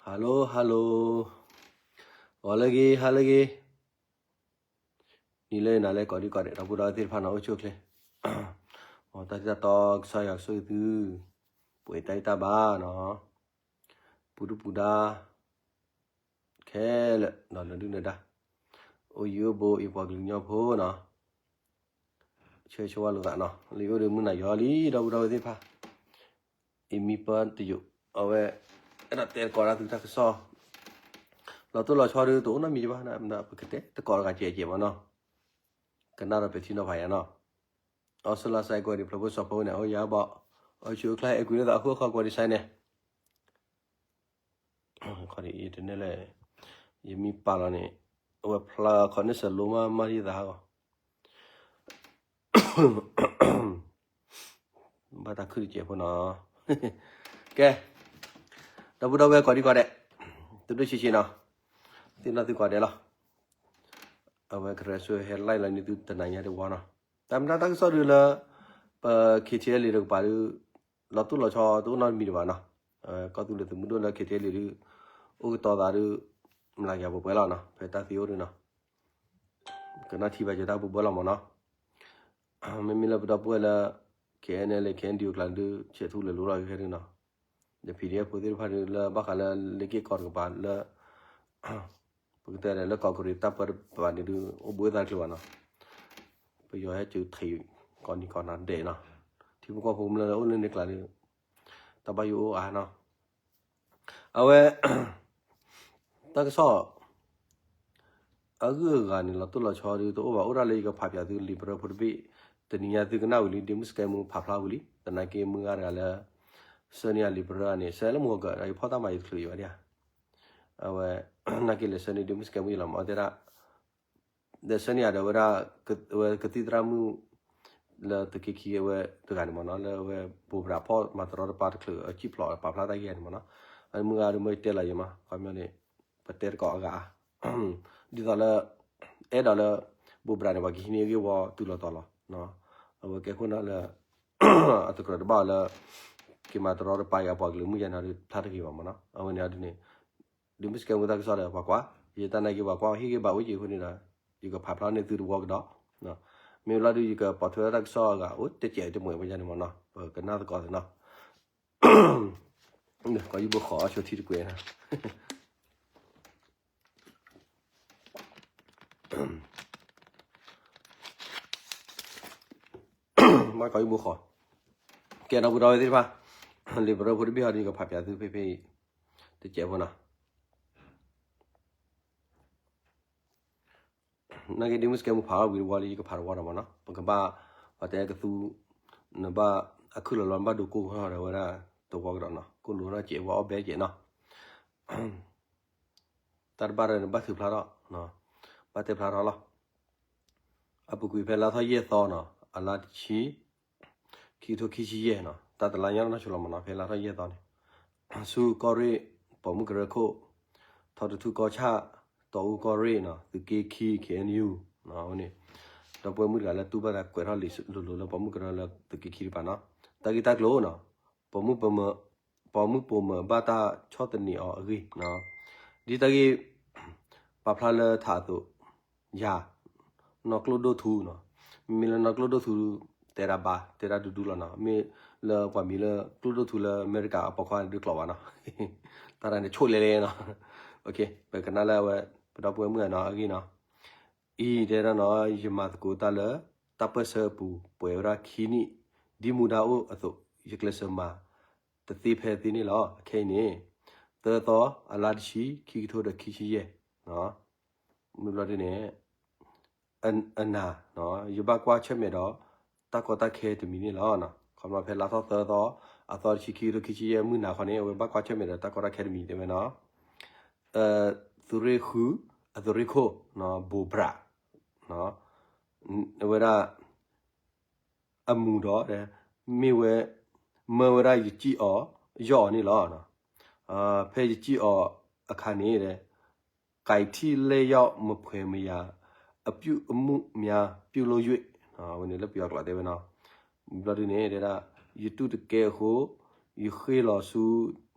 Hello hello, ဂီၤလၢအဂ့ၤ ဟါလၢအဂ့ၤ, နံၤလၢအဂ့ၤ နၤလၢအဂ့ၤ ကိးဒံကိးဒဲး ဒီပုၢ်ဒီဝဲၢ်သ့ၣ်တဖၣ်နီၤ အိၣ်ဆူၣ်အိၣ်ချ့, မ်တၢ်ထံၣ်တၢ်တီကစၢ်ယွၤကဆိၣ်ဂ့ၤသု, ပှဲၤတၢ်ဂံၢ်တၢ်ဘါနီၤ, ပူၤဒုၣ်ပူၤဒါ ခဲလၢာ် ဒီးနဒုၣ်နဒါ, အိၣ်ယံၤအိၣ်ဘူး ယပှၤကလုာ်ကညီဖိနီၤ, ဆၢဂ့ၤဆၢဝါလိာ်သးနီၤ, လၢယအိၣ်ဒီးမုၢ်နၤယီၤလံ ဒီပုၢ်ဒီဝဲၢ်သ့ၣ်တဖၣ်, အံၤမံပၢတယိာ် အဝဲ အဲၣ်ဒိးတဲသကိးတၢ်သုတၢ်ကစီၣ်, လီၤတိၢ်လီၤဆီဒီး တအိၣ်နီတမံၤဘၣ်, ပကတဲသကိးတဂၤကဲးကဲးမးနီၤ, ကနၣ်ဒီးပဲာ်ထံနီၤဖးယၤနီၤ, အီစထြ့လယါစဲးကွဲးဒံး ဖျၢၣ်ဖိစီၤဖိန့ၣ် အိၣ်ယၤဘီၣ်, အိၣ်ဆူၣ်အိၣ်ချ့ အဲၣ်ကွံလိာ်သးအဃိ အခီကွဲးဒံးစဲးန့ၣ် ခီဒ်အံၤတန့ၢ်လဲၣ်, ယမံပာ်လီၤန့ၣ်, အဝဲဖျါခီန့ၢ်စၢၤလိမး မၤဒ်သးဟးဂီၤ, ဘၣ်တၢ်ခုၣ်တစဲးဖိနီၤ, ကဲ, ဒီပုၢ်ဒီဝဲၢ် ကိးဒံကိးဒဲး, သုဒိၣ်ဆံးဆံးနီၤ, သ့ၣ်နီၣ်သုကိးဒဲးလီၤ, အဝဲကရၢဆိဟဲ live လီၤန့ၢ်သုတနၤညါတဝီနီၤ, တၢ်မတၤတၢ်ကစီၣ်ဒုးလၢ ပ KTLA တကပၤဒုး လီၤတိၢ်လီၤဆီတအိၣ်နီတမံၤဒံးဘၣ်နီၤ, ကီၢ်သူလ့ၤသုးမုၢ်ဒိၣ်လၢ KTLA ဒုး အိၣ်ကတီၤသးဒုး မလၤကပှဲၤပှဲၤလီၤနီၤ, ဖဲတၢ်သံအိၣ်ဒုးနီၤ, ကနၣ်ထံၣ်ဘၣ်က့ၤတၢ်ဘၣ်ဘၣ်လီၤမးနီၤ, မ့မ့ၢ်လၢပဒီပုၢ်ဝဲၢ်လၢ KNLA KNDO ကျါဒုး ဆဲးထူလၢာ်လိၤလီၤခဲဒုးနီၤ, ဒီး PDF ဖိသ့ၣ်တဖၣ်ဒုး လၢဘၣ်ဃးလၢလ့က့ၢ်ကီၢ်တကပၤလၢ ပကတဲလၢကီၢ်ကရံၤတၢ်ပၢတကပၤန့ၣ်ဒုး အိၣ်ဘှံးသးတချုးဘၣ်နီၤ, ပယီၤဟဲစၢၤထံး ကိးနံၤကိးနၤဒဲးနီၤ, ထံဖိကီၢ်ဖိကမျၢၢ်လၢအိၣ်လၢန့ၣ်ကျါဒုး တၢ်ဘၣ်ယိၣ်အိၣ်အါနီၤ, အဝဲ တၢ်ကစီၣ် အဂုၤအဂၤန့ၣ် လီၤတိၢ်လီၤဆီဒုးတအိၣ်ဘၣ်, အိၣ်ဒၣ်လၢယကဖးပၠးသုလံာ်ပရၢဖိတဘ့ၣ်, တနံၤညါသုကနၣ်ဝံၤလံ ဒ့မုၢ်စကဲမူဖးဖျါဝံၤလံ, သနာ်က့မုၢ်ဂၤတဂၤလၢ ဆၢန့ၢ်ယၤလံာ်ပရၢန့ၣ် ဆၢလၢမုၢ်ဂီၤကၢၢ် ဒီးယဖီၣ်တၢ်မၤယတချုးယံၤဘၣ်ဒံးဧါ, အဝဲ နာ်က့လဲၤဆၢန့ၢ်ဒ့မုၢ်စကဲမူယံၤလီၤမး အတဲဒၣ် ဒီးဆၢန့ၢ်ယၤဒီးဝဲဒၣ် ဝဲကသံၣ်သရၣ်မုၣ် လၢသုးက့ခံအဝဲတဂၤန့ၣ်မးနီၤ, လၢအဝဲဘိးဘြးဖီၣ်မၤတရီတပါတချုး အစံၣ်ဖျိးပာ်ဖျါတၢ်ဂ့ၢ်န့ၣ်မးနီၤ, အမုၢ်ဂၤဒီးမ့ၢ်တဲလီၤယံၤမး ခီပညီန့ၣ် ပတဲသကိးအဂၤ ဒ်သိးလၢ အဲၣ်ဒိးလၢ ဘိးဘြးန့ၣ် ပှၤကဟံးန့ၢ်အဂ့ၢ်ဝီတုၤလီၤတီၤလီၤ, အဝဲကဲခိၣ်နၢ်လၢ အသကိးတဘၣ်အီၤလၢ က့ၤမၤတရီတပါအံၤအပှၤကလုာ်မုၢ်ယါန့ၣ်ဒီးဖျါတဂ့ၤဘၣ်မးနီၤ, အဝဲန့ၣ်ဒ်န့ၣ် ဒ့မုၢ်စကဲမူတၢ်ကစီၣ်ဒီးပှၤကွၢ်, ယတၢ်နာ်က့ပှၤကွၢ်ဟ့ၣ်ဂံၢ်ဘါအိၣ်က့ၤအဃိန့ၣ်ဒီး ယကဖးဖျါန့ၢ်သုတဝီကဒီး, မ့ၢ်လီၤဒုး ယကပိာ်ထွဲတၢ်ကစီၣ်အဂၤ အိၣ်တစဲးတမှဲးဝဲယါန့ၣ်မးနီၤ, ပကနၣ်သကိးသ့နီၤ, ကိးယုၢ်ဘိဃီအီၣ်ဆိထံတကွဲးနီၤ ဘၣ်ကိးယုၢ်ဘိဃီ, ကဲဒီပုၢ်ဒီဝဲၢ်သ့ၣ်တဖၣ်, လံာ်ပရၢဖိတဘ့ၣ်ဟီဒုး ယကဖးပၠးသုဖဲဖဲအံၤ တစဲးဖိနီၤ နာ်က့ဒ့မုၢ်စကဲမူဖးဝံၤတဝီလံ ယကဖးတဝီဒီးမးနီၤ, ပကဘၣ် ပှၤတဲကသူ နဘၣ်အခုၣ်လီၤလီၤ နဘၣ်ဒိကိၢ်ကထီၣ်ဒီးဝဲဒၣ်တဝီကဒီးနီၤ, ကိၢ်လိၤထီၣ်စဲး ပှၤအီၣ်ဘဲစဲးနီၤ, တၢ်တဘၣ်ဒီးနဘၣ်ထုးဖျါထီၣ်, ဘၣ်တဲဖျါထီၣ်လီၤ. အပူၤကွံာ်ဖဲလါထီၣ်ယဲၢ်သီနီၤ, အလါတဆံ ခံကထိခံဆံယဲၢ်နီၤ, တၢ်တလါညါနီၢ်ဆိလီၤမးနီၤ, ဖဲလါထီၣ်ယဲၢ်သီန့ၣ် ဆူကီၢ်ရ့ၣ် ပိာ်မုၣ်ကရၢခိၣ်, ထီတထူၣ်ကီၢ်ဆၣ်, တီအူကီၢ်ရ့ၣ်နီၤ, သုးက့ခံ ခ့ၣ်အဲၣ်ယူၣ် အဝဲန့ၣ်, ဒီပုၢ်ဝဲၢ်မုၣ်တဂၤလၢတူၢ်ဘၣ်သးကွဲးထီၣ်လံာ်လိၤလိၤလၢ ပိာ်မုၣ်ကရၢလၢသုးက့ခံတကပၤနီၤ, တၢ်ဂ့ၢ်တၢ်ကျိၤနီၤ, ပိာ်မုၣ်ပိာ်မၢၤဘၣ်တၢ်ဆီၣ်သနံးအီၤအဂ့ၢ်, ဒ်တၢ်ဂ့ၢ် ပာ်ဖျါလၢထးအသိး ယၤ နီၢ်ကျိၣ်ဒိၣ်ထူနီၤ, မ့မ့ၢ်လၢနီၢ်ကျိၣ်ဒိၣ်ထူ တဲဒၣ်ဘၣ် တဲဒၣ်ဒူဒူလီၤနီၤ, မ့ၢ်လၢပှၤမံၤလၢကျိၣ်ဒိၣ်ထူလၢအမဲရကၤအပိာ်ခွါန့ၣ်ဒုးကျိးဘၣ်နီၤ, တၢ်တၢ်န့ၣ်ဆိၣ်လဲၤလဲၤနီၤ, ပကနၣ်လၢအဝဲ ပဒီပုၢ်ဝဲၢ်မုၣ်ဂၤနီၤအဂ့ၢ်နီၤ, အံၤတဲဒၣ်နီၤ ယမၤသကိးတၢ်လၢ တၢ်ပၢၢ်ဆၢအပူၤ ပှဲၤဝဲဒၣ်ခံနံၣ် ဒ်မူဒါအိၣ်အသိး ယကျဲးစၢးမၤ တသ့ဖဲသ့န့ၣ်လီၤ. အခဲအံၤန့ၣ် သၢသီ အလါတဆံ ခံကထိဒီးခံဆံယဲၢ် မ့ၢ်ဘျီဒ်န့ၣ် အနၤ ယဘၣ်ကွၢ်ဆၢၣ်မဲာ်ဒီး တၢ်ကီတၢ်ခဲတမံၤန့ၣ်လီၤ. ခီဖျိဖဲလါထီၣ်သၢသီ အသီတဆံ ခံကထိခံဆံယဲၢ် မုၢ်နၤခီန့ၣ် အဝဲဘၣ်ကွၢ်ဆၢၣ်မဲာ်ဒီးတၢ်ကီတၢ်ခဲတမံၤတဲဝဲနီၤ, သုးရ့ၣ်ဃု အသုးရ့ၣ်ခိၣ် ဘိးဘြး အဝဲဒၣ် အမူၤဒီး မ့ၢ်ဝဲ မၢဝဲဒၣ်ယစံၣ်အီၤ ယီၢ်အီၤန့ၣ်လီၤ. ဖဲယစံၣ်အီၤအခါန့ၣ် ကိုက်ထိလျှော့မဖျဲးမရာအပြုအမူများ ပြုလုပ်၍ ဝဲန့ၣ်လၢပယီၤကျိာ်တဲဝဲနီၤ, ဘျီဒ်န့ၣ် တဲဒၣ် ယတူၢ်တကဲအဃိ ယဃ့ၢ်လီၤဆူ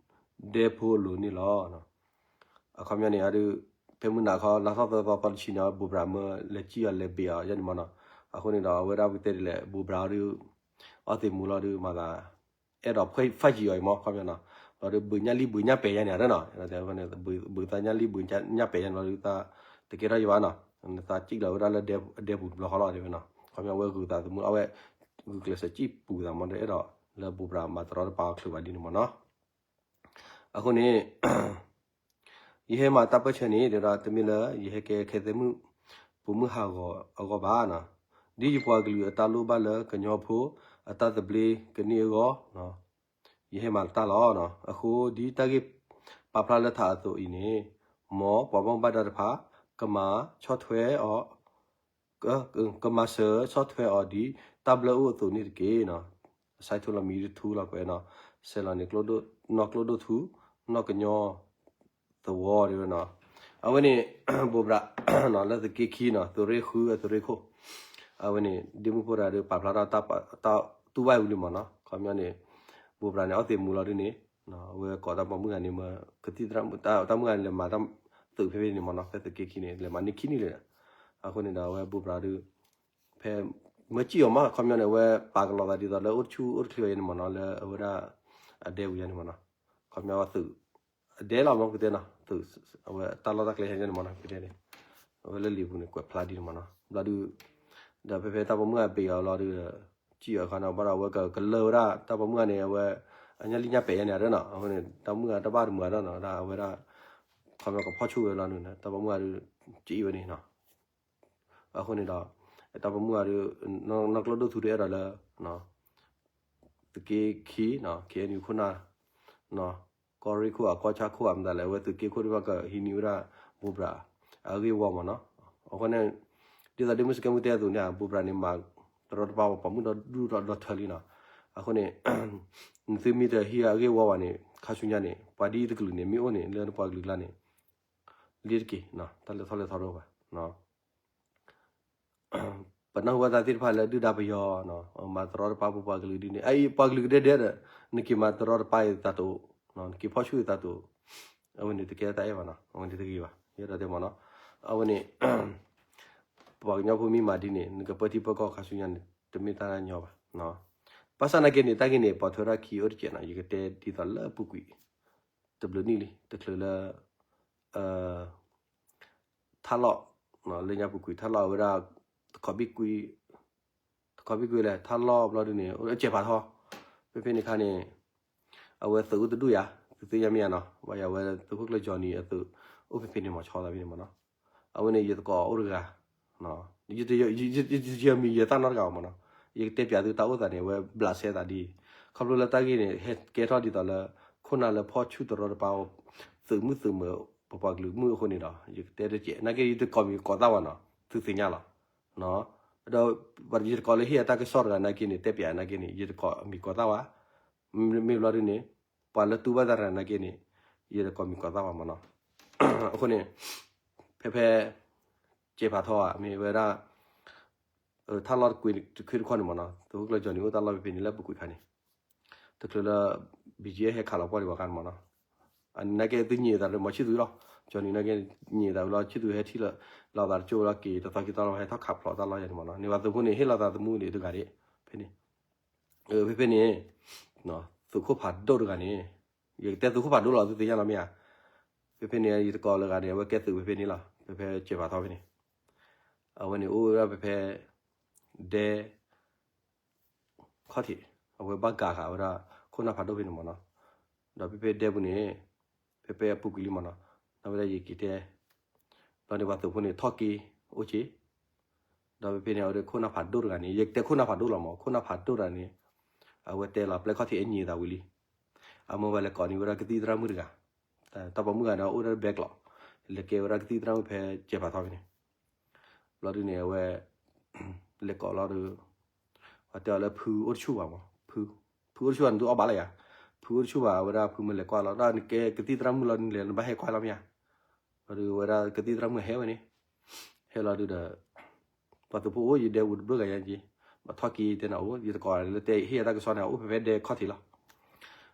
ဒဲဖိအလိၤန့ၣ်လီၤ. အခီပညီန့ၣ် အဒုး ဖဲမုၢ်နၤခီ လါထီၣ်သၢသီသီတဆံန့ၣ် ဘိးဘြၣ်မၢလဲၤစံၣ်အီၤလဲၤဘ့ၣ်အီၤယဲန့ၣ်မ့ၢ်နီၤ. အဃိန့ၣ်ဒီး အဝဲဒၣ်ပကတဲဒ်လဲၣ် ဘိးဘြၣ်အီၤဒုး အီသံးမူလီၤဒုး မၤသး အဲၣ်ဒိးဖးယံၤအီၤအံၤမ့ၢ် ခီပညီနီၤ. လီၤဒုး ဘုးညၣ်လံၢ်ဘုးညၣ်ပဲာ်ယဲန့ၣ် အရၢနီၤ ဘုးသးညၣ်လံၢ်ဘုးညၣ်ပဲာ်ယဲန့ၣ်လီၤဒုး သးတကဲထီၣ်ယဘၣ်နီၤ. သးစံၣ်လီၤဝဲဒၣ်လၢဒဲပူၤတဘျီဃီလီၤဒ်ဝဲနီၤ. ခီပညီဝဲဂုာ်သးသမူအဝဲ ဂုာ်ကျဲးစၢးစံၣ်ပူၤသးမ့ၢ်ဒီး အဲၣ်ဒိးလၢဘိးဘြၣ်မၤတရီတပါအီၤချုးဘၣ်ဒ်န့ၣ်မ့ၢ်နီၤ. အဃိန့ၣ် ယဟဲမၤတၢ်ပၢၢ်ဆၢန့ၣ် ဒီးတမ့ၢ်လၢယဟဲကဲခဲသဲမုၣ် ပိာ်မုၣ်ဟးဂီၤအဂီၢ်ဘၣ်နီၤ. ဒ်ယပှၤကလုာ်အတၢ်လိၣ်ဘၣ်လၢကညီဖိ အတၢ်သဘျ့ကန့ၢ်အဂီၢ် ယဟဲမၤတၢ်လီၤ. အဃိဒ်တၢ်ဂ့ၢ်ပာ်ဖျါလၢထးအသိးအံၤန့ၣ် မ်ပှၤဘၣ်မူဘၣ်ဒါတဖၣ် ကမၤဆီၣ်ထွဲအီၤ ကမၤစၢၤဆီၣ်ထွဲအီၤဒ်တၢ်ဘျၢအိၣ်အသိးန့ၣ်တက့ၢ်နီၤ. အဆၢထူလီၤမံၤတထူလီၤကွဲးနီၤ, ဆဲးလီၤန့ၣ် နီၢ်ကျိဒိၣ်ထူ နီၢ်ကညီသဝီဒ်ဝဲနီၤ. အဝဲန့ၣ် ဘိးဘြၣ် လၢသုးက့ခံနီၤ သုးရ့ၣ်ဃုအသုးရ့ၣ်ခိၣ် အဝဲန့ၣ် ဒ့မုၣ်ဖိတဂၤဒီးပာ်ဖျါထီၣ်တၢ်တူၢ်ဘၣ်ဝံၤလံမ့ၢ်နီၤ. ခီပညီန့ၣ် ဘိးဘြၣ်န့ၣ် အီသံးမူလီၤဒ်န့ၣ် အဝဲကိးတၢ်ပိာ်မုၣ်ဂၤန့ၣ် မ့ၢ်ကသံၣ်သရၣ်မုၣ် တၢ်ပိာ်မုၣ်ဂၤန့ၣ် လဲၤမၤတၢ်သုးဖဲဖဲန့ၣ်မ့ၢ်နီၤ ဖဲသုးက့ခံန့ၣ် လဲၤမၤန့ၢ်ခံနံၣ်လံ. အဃိန့ၣ်ဒီးအဝဲဘိးဘြၣ်ဒီး ဖဲမၢစံၣ်အီၤမး ခီပညီန့ၣ် အဝဲပာ်ကလီၤသးဒ်သိးလၢအိၣ်တဆူၣ်အိၣ်တချ့ဘၣ်ယဲန့ၣ်မ့ၢ်နီၤ လၢအဝဲဒၣ်အဒဲပူၤယဲန့ၣ်မ့ၢ်နီၤ. ခီပညီဝဲသုး အဒဲလီၤမ့ၢ်ကတဲနီၤ သုး အဝဲတၢ်လီၢ်တၢ်ကျဲဟဲန့ၣ်မ့ၢ်နီၤ ကတဲန့ၣ် အဝဲလၢလံာ်ပူၤန့ၣ် ကွဲးဖျါဒ်န့ၣ်မ့ၢ်နီၤ ဘျီဒုး ဒီးဖဲဖဲတၢ်ပိာ်မုၣ်ဂၤဘ့ၣ်အီၤလီၤဒုး စံၣ်အီၤအခါန့ၣ် ဘၣ်ဒီးအဝဲကကလၢၢ်ဝဲဒၣ် တၢ်ပိာ်မုၣ်ဂၤန့ၣ် အဝဲ အညၣ်လံၢ်ညၣ်ပဲာ်ယဲန့ၣ်အရၢနီၤ အဃိန့ၣ် တၢ်မုၣ်ဂၤတဘၣ်တမုာ်အရၢနီၤ ဒ်အဝဲဒၣ် ခီပညီကဖီၣ်ဆူၣ်ဝဲလီၤန့ၣ် တၢ်ပိာ်မုၣ်ဂၤဒုး စံၣ်ဝဲန့ၣ်နီၤ အဃိန့ၣ်ဒီး တၢ်ပိာ်မုၣ်ဂၤဒုး နီၢ်ကျိဒိၣ်ထူဒုးအဲၣ်ဒိးလၢ သုးက့ခံ KNU ခိၣ်နၢ် ကီၢ်ရ့ၣ်ခိၣ်ဧါ ကီၢ်ဆၣ်ခိၣ်ဧါ မတၤလဲၣ် အဝဲသုးက့ခိၣ်ဒ်ဘၣ်ကဟံးန့ၢ်ဝဲဒၣ် ဘိးဘြၣ် အဂ့ၢ်ဝီမ့ၢ်နီၤ. အဃိန့ၣ် ဒ်သိးဒ့မုၣ်စကဲမုၣ်တဲအသိးန့ၣ် ဘိးဘြၣ်န့ၣ် မၤတရီတပါပှၤပိာ်မုၣ်ဒီဒူၣ်ဒီထၢလံနီၤ. အဃိန့ၣ် နသုမ့ၢ်တဟံးအဂ့ၢ်ဝီဘၣ်န့ၣ် ခါဆူညါန့ၣ် ပှၤဒ်တကလုာ်န့ၣ် မ့ၢ်အိၣ်န့ၣ် လၢနပှၤကလုာ်ကျါန့ၣ် လ့တက့ၢ် တၢ်လဲၤထီၣ်လဲၤထီတအိၣ်ဘၣ် ပနၢ်ဟူဘၣ်သးသ့ၣ်တဖၣ်လၢဒုၣ်ဒါပယီၤ မၤတရီတပါပပှၤကလုာ်ဒ်န့ၣ် အအံၤပှၤကလုာ်ကဒဲဒဲဒီး နက့ၤမၤတရီတပါအံၤသးတအိၣ် နက့ၤဖီၣ်ဆူၣ်အံၤသးတအိၣ် အဝဲန့ၣ်တကဲတၢ်အဲၣ်ဘၣ်နီၤ အဝဲန့ၣ်တဂ့ၤဘၣ် ယအဲၣ်ဒိးတဲမ့ၢ်နီၤ အဝဲန့ၣ် ပှၤကညီဖိမ့ၢ်မၤဒ်န့ၣ် နကပၢထံပၢကီၢ်ခါဆူညါန့ၣ် တမ့ၢ်တၢ်ညီဘၣ် ဘၣ်ဆၣ်နာ်က့န့ၣ် တၢ်ဂ့ၢ်န့ၣ် ပိာ်ထွဲထီၣ်ခံအိၣ်တစဲးနီၤ ယကတဲဒ်သိးလၢပူၤကွံာ် တဘျုးနံၣ်လံ တချုးလၢ ထၣ်လီၢ် လၢညါပူၤကွံာ်ထၣ်လီၢ်အဝဲဒၣ် တခီဘံၣ်ကွံာ် တခီဘံၣ်ကွံာ်လဲၣ် ထၣ်လီၢ်ဘျီဒုန့ၣ် အစဲးဖးထီ ဖဲဖဲန့ၣ်ခါန့ၣ် အဝဲသုးအိၣ်တဒူၣ်ယၤ သုသ့ၣ်ညါမ့ၢ်ယၤနီၤ ဘၣ်ယၤဝဲသုးခိၣ်ကျၢၢ် Johnny အသုးအိၣ်ဖဲဖဲန့ၣ်မ့ၢ်ဆီသးဖဲန့ၣ်မ့ၢ်နီၤ အဝဲန့ၣ်ယသကိးအိၣ်တဂၤ ယမံၤယသၣ်နီတဂၤမ့ၢ်နီၤ ယကတဲပၠးသုတၢ်အိၣ်သးန့ၣ် အဝဲဘျးစဲသးဒ်အံၤ ခီဖျိလၢတၢ်ဂ့ၢ်န့ၣ် ဟဲကဲထီၣ်ဒ်သိးလၢ ခိၣ်နၢ်လၢဖီၣ်ဆူၣ်တရီတပါ သုးမုၣ်သုးမၢၤ ပပှၤကလုာ်မုၣ်အဃိန့ၣ်ဒီး ယကတဲတကဲး နာ်က့ယတကိးမံၤကိးသၣ်ဘၣ်နီၤ သုသ့ၣ်ညါလီၤ ဒီးယတကိးလၢဟ့ၣ်အတၢ်ကစီၣ်တဂၤနာ်က့န့ၣ် တဲပၠးနာ်က့န့ၣ် ယတကိးမံၤကိးသၣ်ဘၣ် မ့ၢ်ဘျီဒုန့ၣ် ပှၤလၢတူၢ်ဘၣ်တၢ်တဂၤနာ်က့န့ၣ် ယတကိးမံၤကိးသၣ်ဘၣ်မ့ၢ်နီၤ အဃိန့ၣ် ဖဲဖဲ စဲးဖးထီဧါ မ့ၢ်ဝဲဒၣ် ထၣ်လီၢ်တကွ့တခွ့တခီန့ၣ်မ့ၢ်နီၤ သုးခိၣ်ကျၢၢ် Johnny အိၣ်တၢ်လီၢ်ဖဲဖဲန့ၣ်လၢပူၤကွံာ်ခါန့ၣ် တချုးလၢ ဘီၣ်ကၠံၣ်အဲၣ် ဟဲခးလီၤပှီၢ်ဒံးဘၣ်ခါန့ၣ်မ့ၢ်နီၤ အန့ၣ်နာ်က့သုညံးသးလၢမၤဆံၣ်သူလီၤ Johnny နာ်က့ ညံးသးဝံၤလီၤ ဆံၣ်သူဟဲထံၣ်လီၤ လီၤသးတကၠိဝဲလီၤ က့ၤတသီခံသီလီၤ ဟဲထီၣ်ခးဖျိးတၢ်လီၢ်ယဲန့ၣ်မ့ၢ်နီၤ န့ၢ်ဘၣ်သုးဖိန့ၣ် ဟ့ၣ်လီၤသးသမူန့ၣ်တဂၤဒၣ် ဖဲန့ၣ် ဖဲဖဲန့ၣ် သုးခိၣ်ဖးဒိၣ်တဂၤန့ၣ် ယကတဲသုးခိၣ်ဖးဒိၣ်လီၤ သုသ့ၣ်ညါလီၤမ့ၢ်ဧါ ဖဲဖဲန့ၣ် ယတကိးလၢဂၤန့ၣ် အဝဲကဲသုးဖဲဖဲန့ၣ်လီၤ ဖဲဖဲစဲးဖးထီဖဲန့ၣ် အဝဲန့ၣ်အိၣ်ဝဲဒၣ်ဖဲဖဲ ဒဲ ခီၣ်ထံး အဝဲဘၣ်ကးဃာ်ဝဲဒၣ် ခိၣ်နၢ်ဖးဒိၣ်ဖဲန့ၣ်မ့ၢ်နီၤ ဒီးဖဲဖဲဒဲပူၤန့ၣ် ဖဲဖဲအပူၤကွံာ်လံမ့ၢ်နီၤ ဒီးဝဲဒၣ်ယက့ၤတဲ ဒီးန့ၣ်ပှၤသုးဖိန့ၣ် ထီၣ်က့ၤအိၣ်က့ၤ ဒီးဖဲဖဲန့ၣ် အဝဲဒၣ်ခိၣ်နၢ်ဖးဒိၣ်တဂၤန့ၣ် ယကတဲခိၣ်နၢ်ဖးဒိၣ်လီၤမ့ၢ် ခိၣ်နၢ်ဖးဒိၣ်တဂၤန့ၣ် အဝဲတဲလီၤ ပျဲခီၣ်ထံးအညံးသးဝံၤလံ အမၢဝဲလဲၤကိးန့ၢ်ဝဲဒၣ်ကသံၣ်သရၣ်မုၣ်တဂၤ တၢ်ပိာ်မုၣ်ဂၤန့ၣ်အိၣ်ဒၣ်ဘဲကျိး လဲၤကဲဝဲဒၣ်ကသံၣ်သရၣ်မုၣ်ဖဲစဲးဖးထီဖဲန့ၣ် ဘျီဒုန့ၣ် အဝဲ လဲၤကိးလီၤဒီး ပှၤတဲအီၤလၢဖုအိၣ်တဆူၣ်ဘၣ်မး ဖု ဖုအိၣ်တဆူၣ်ဘၣ် နသုအီၣ်ဘၣ်လၢယၤ ဖုအိၣ်တဆူၣ်ဘၣ် အဝဲဒၣ်ဖုမ့ၢ်လဲၤကွၢ်လီၤ ဒ်နကဲကသံၣ်သရၣ်မုၣ်လီၤ နလဲၤနဘၣ်ဟဲကွၢ်လီၤမ့ၢ်ဧါ ဘျီဒုဝဲဒၣ်ကသံၣ်သရၣ်မုၣ်ဟဲဝဲန့ၣ် ဟဲလီၤဒုဒီး ပှၤသုးဖိအိၣ်ယဒဲပူၤတဘျုးဂၤညါက့ ဘၣ်ထီၣ်က့ၤတဲနၤအိၣ် ယတကိးလၢတဲဟ့ၣ်ယၤတၢ်ကစီၣ်န့ၣ် အိၣ်ဖဲဖဲဒဲခီၣ်ထံးလီၤ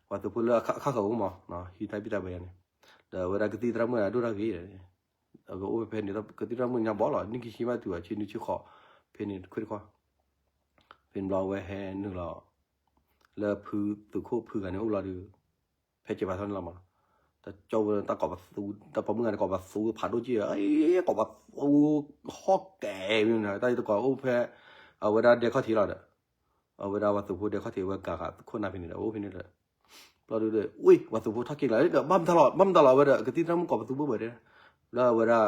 ပှၤသုးဖိလၢအခၣ်ဃၢၤအိၣ်မး ဟံးတၢ်ဘံၣ်တၢ်ဘၢယၤန့ၣ် ဒီးအဝဲဒၣ်ကသံၣ်သရၣ်မုၣ်ဒိၣ်တၢ်ဂ့ၤ, အကအိၣ်ဖဲဖဲန့ၣ် ကသံၣ်သရၣ်မုၣ်ညါဘီလီၤ နံၣ်ခံဆံဘၣ်တုၤအဆံနွံဆံဃိး, ဖဲန့ၣ်တခွ့ၣ်တခီၣ်, ဖဲန့ၣ်ဘျီအဝဲဟဲနုာ်လီၤ လၢဖုသုးခိၣ်ဖုဂၤန့ၣ်အိၣ်လီၤဒီး, ဖဲစဲးပာ်ထီၣ်န့ၣ်လီၤမး, တကၠိဝဲတၢ်ကိးပသူ, တၢ်ပိာ်မုၣ်ဂၤန့ၣ်ကိးပသူဖးဒိၣ်က့ၤ, ကိးပသူဟီၣ်ကဲမ့ၢ်န့ၣ် တၢ်အံၤတကိးအိၣ်ဖဲ, အဝဲဒၣ်ဒဲခီၣ်ထံးလီၤဒီး, အဝဲဒၣ်ပှၤသုးဖိဒဲခီၣ်ထံးဝဲဂၤဂၤခိၣ်နၢ်ဖဲန့ၣ်ဒီး အိၣ်ဖဲန့ၣ်ဒီး, ဘျီဒီး, ဝ့ၢ် ပှၤသုးဖိထီၣ်က့ၤလီၤဒီး ဘၣ်မတၤလီၤ ဘၣ်မတၤလီၤဝဲဒီး ကသံၣ်သရၣ်မုၣ်ကိးပသူဘၣ်ဘၣ်ဒီး, လၢအဝဲဒၣ်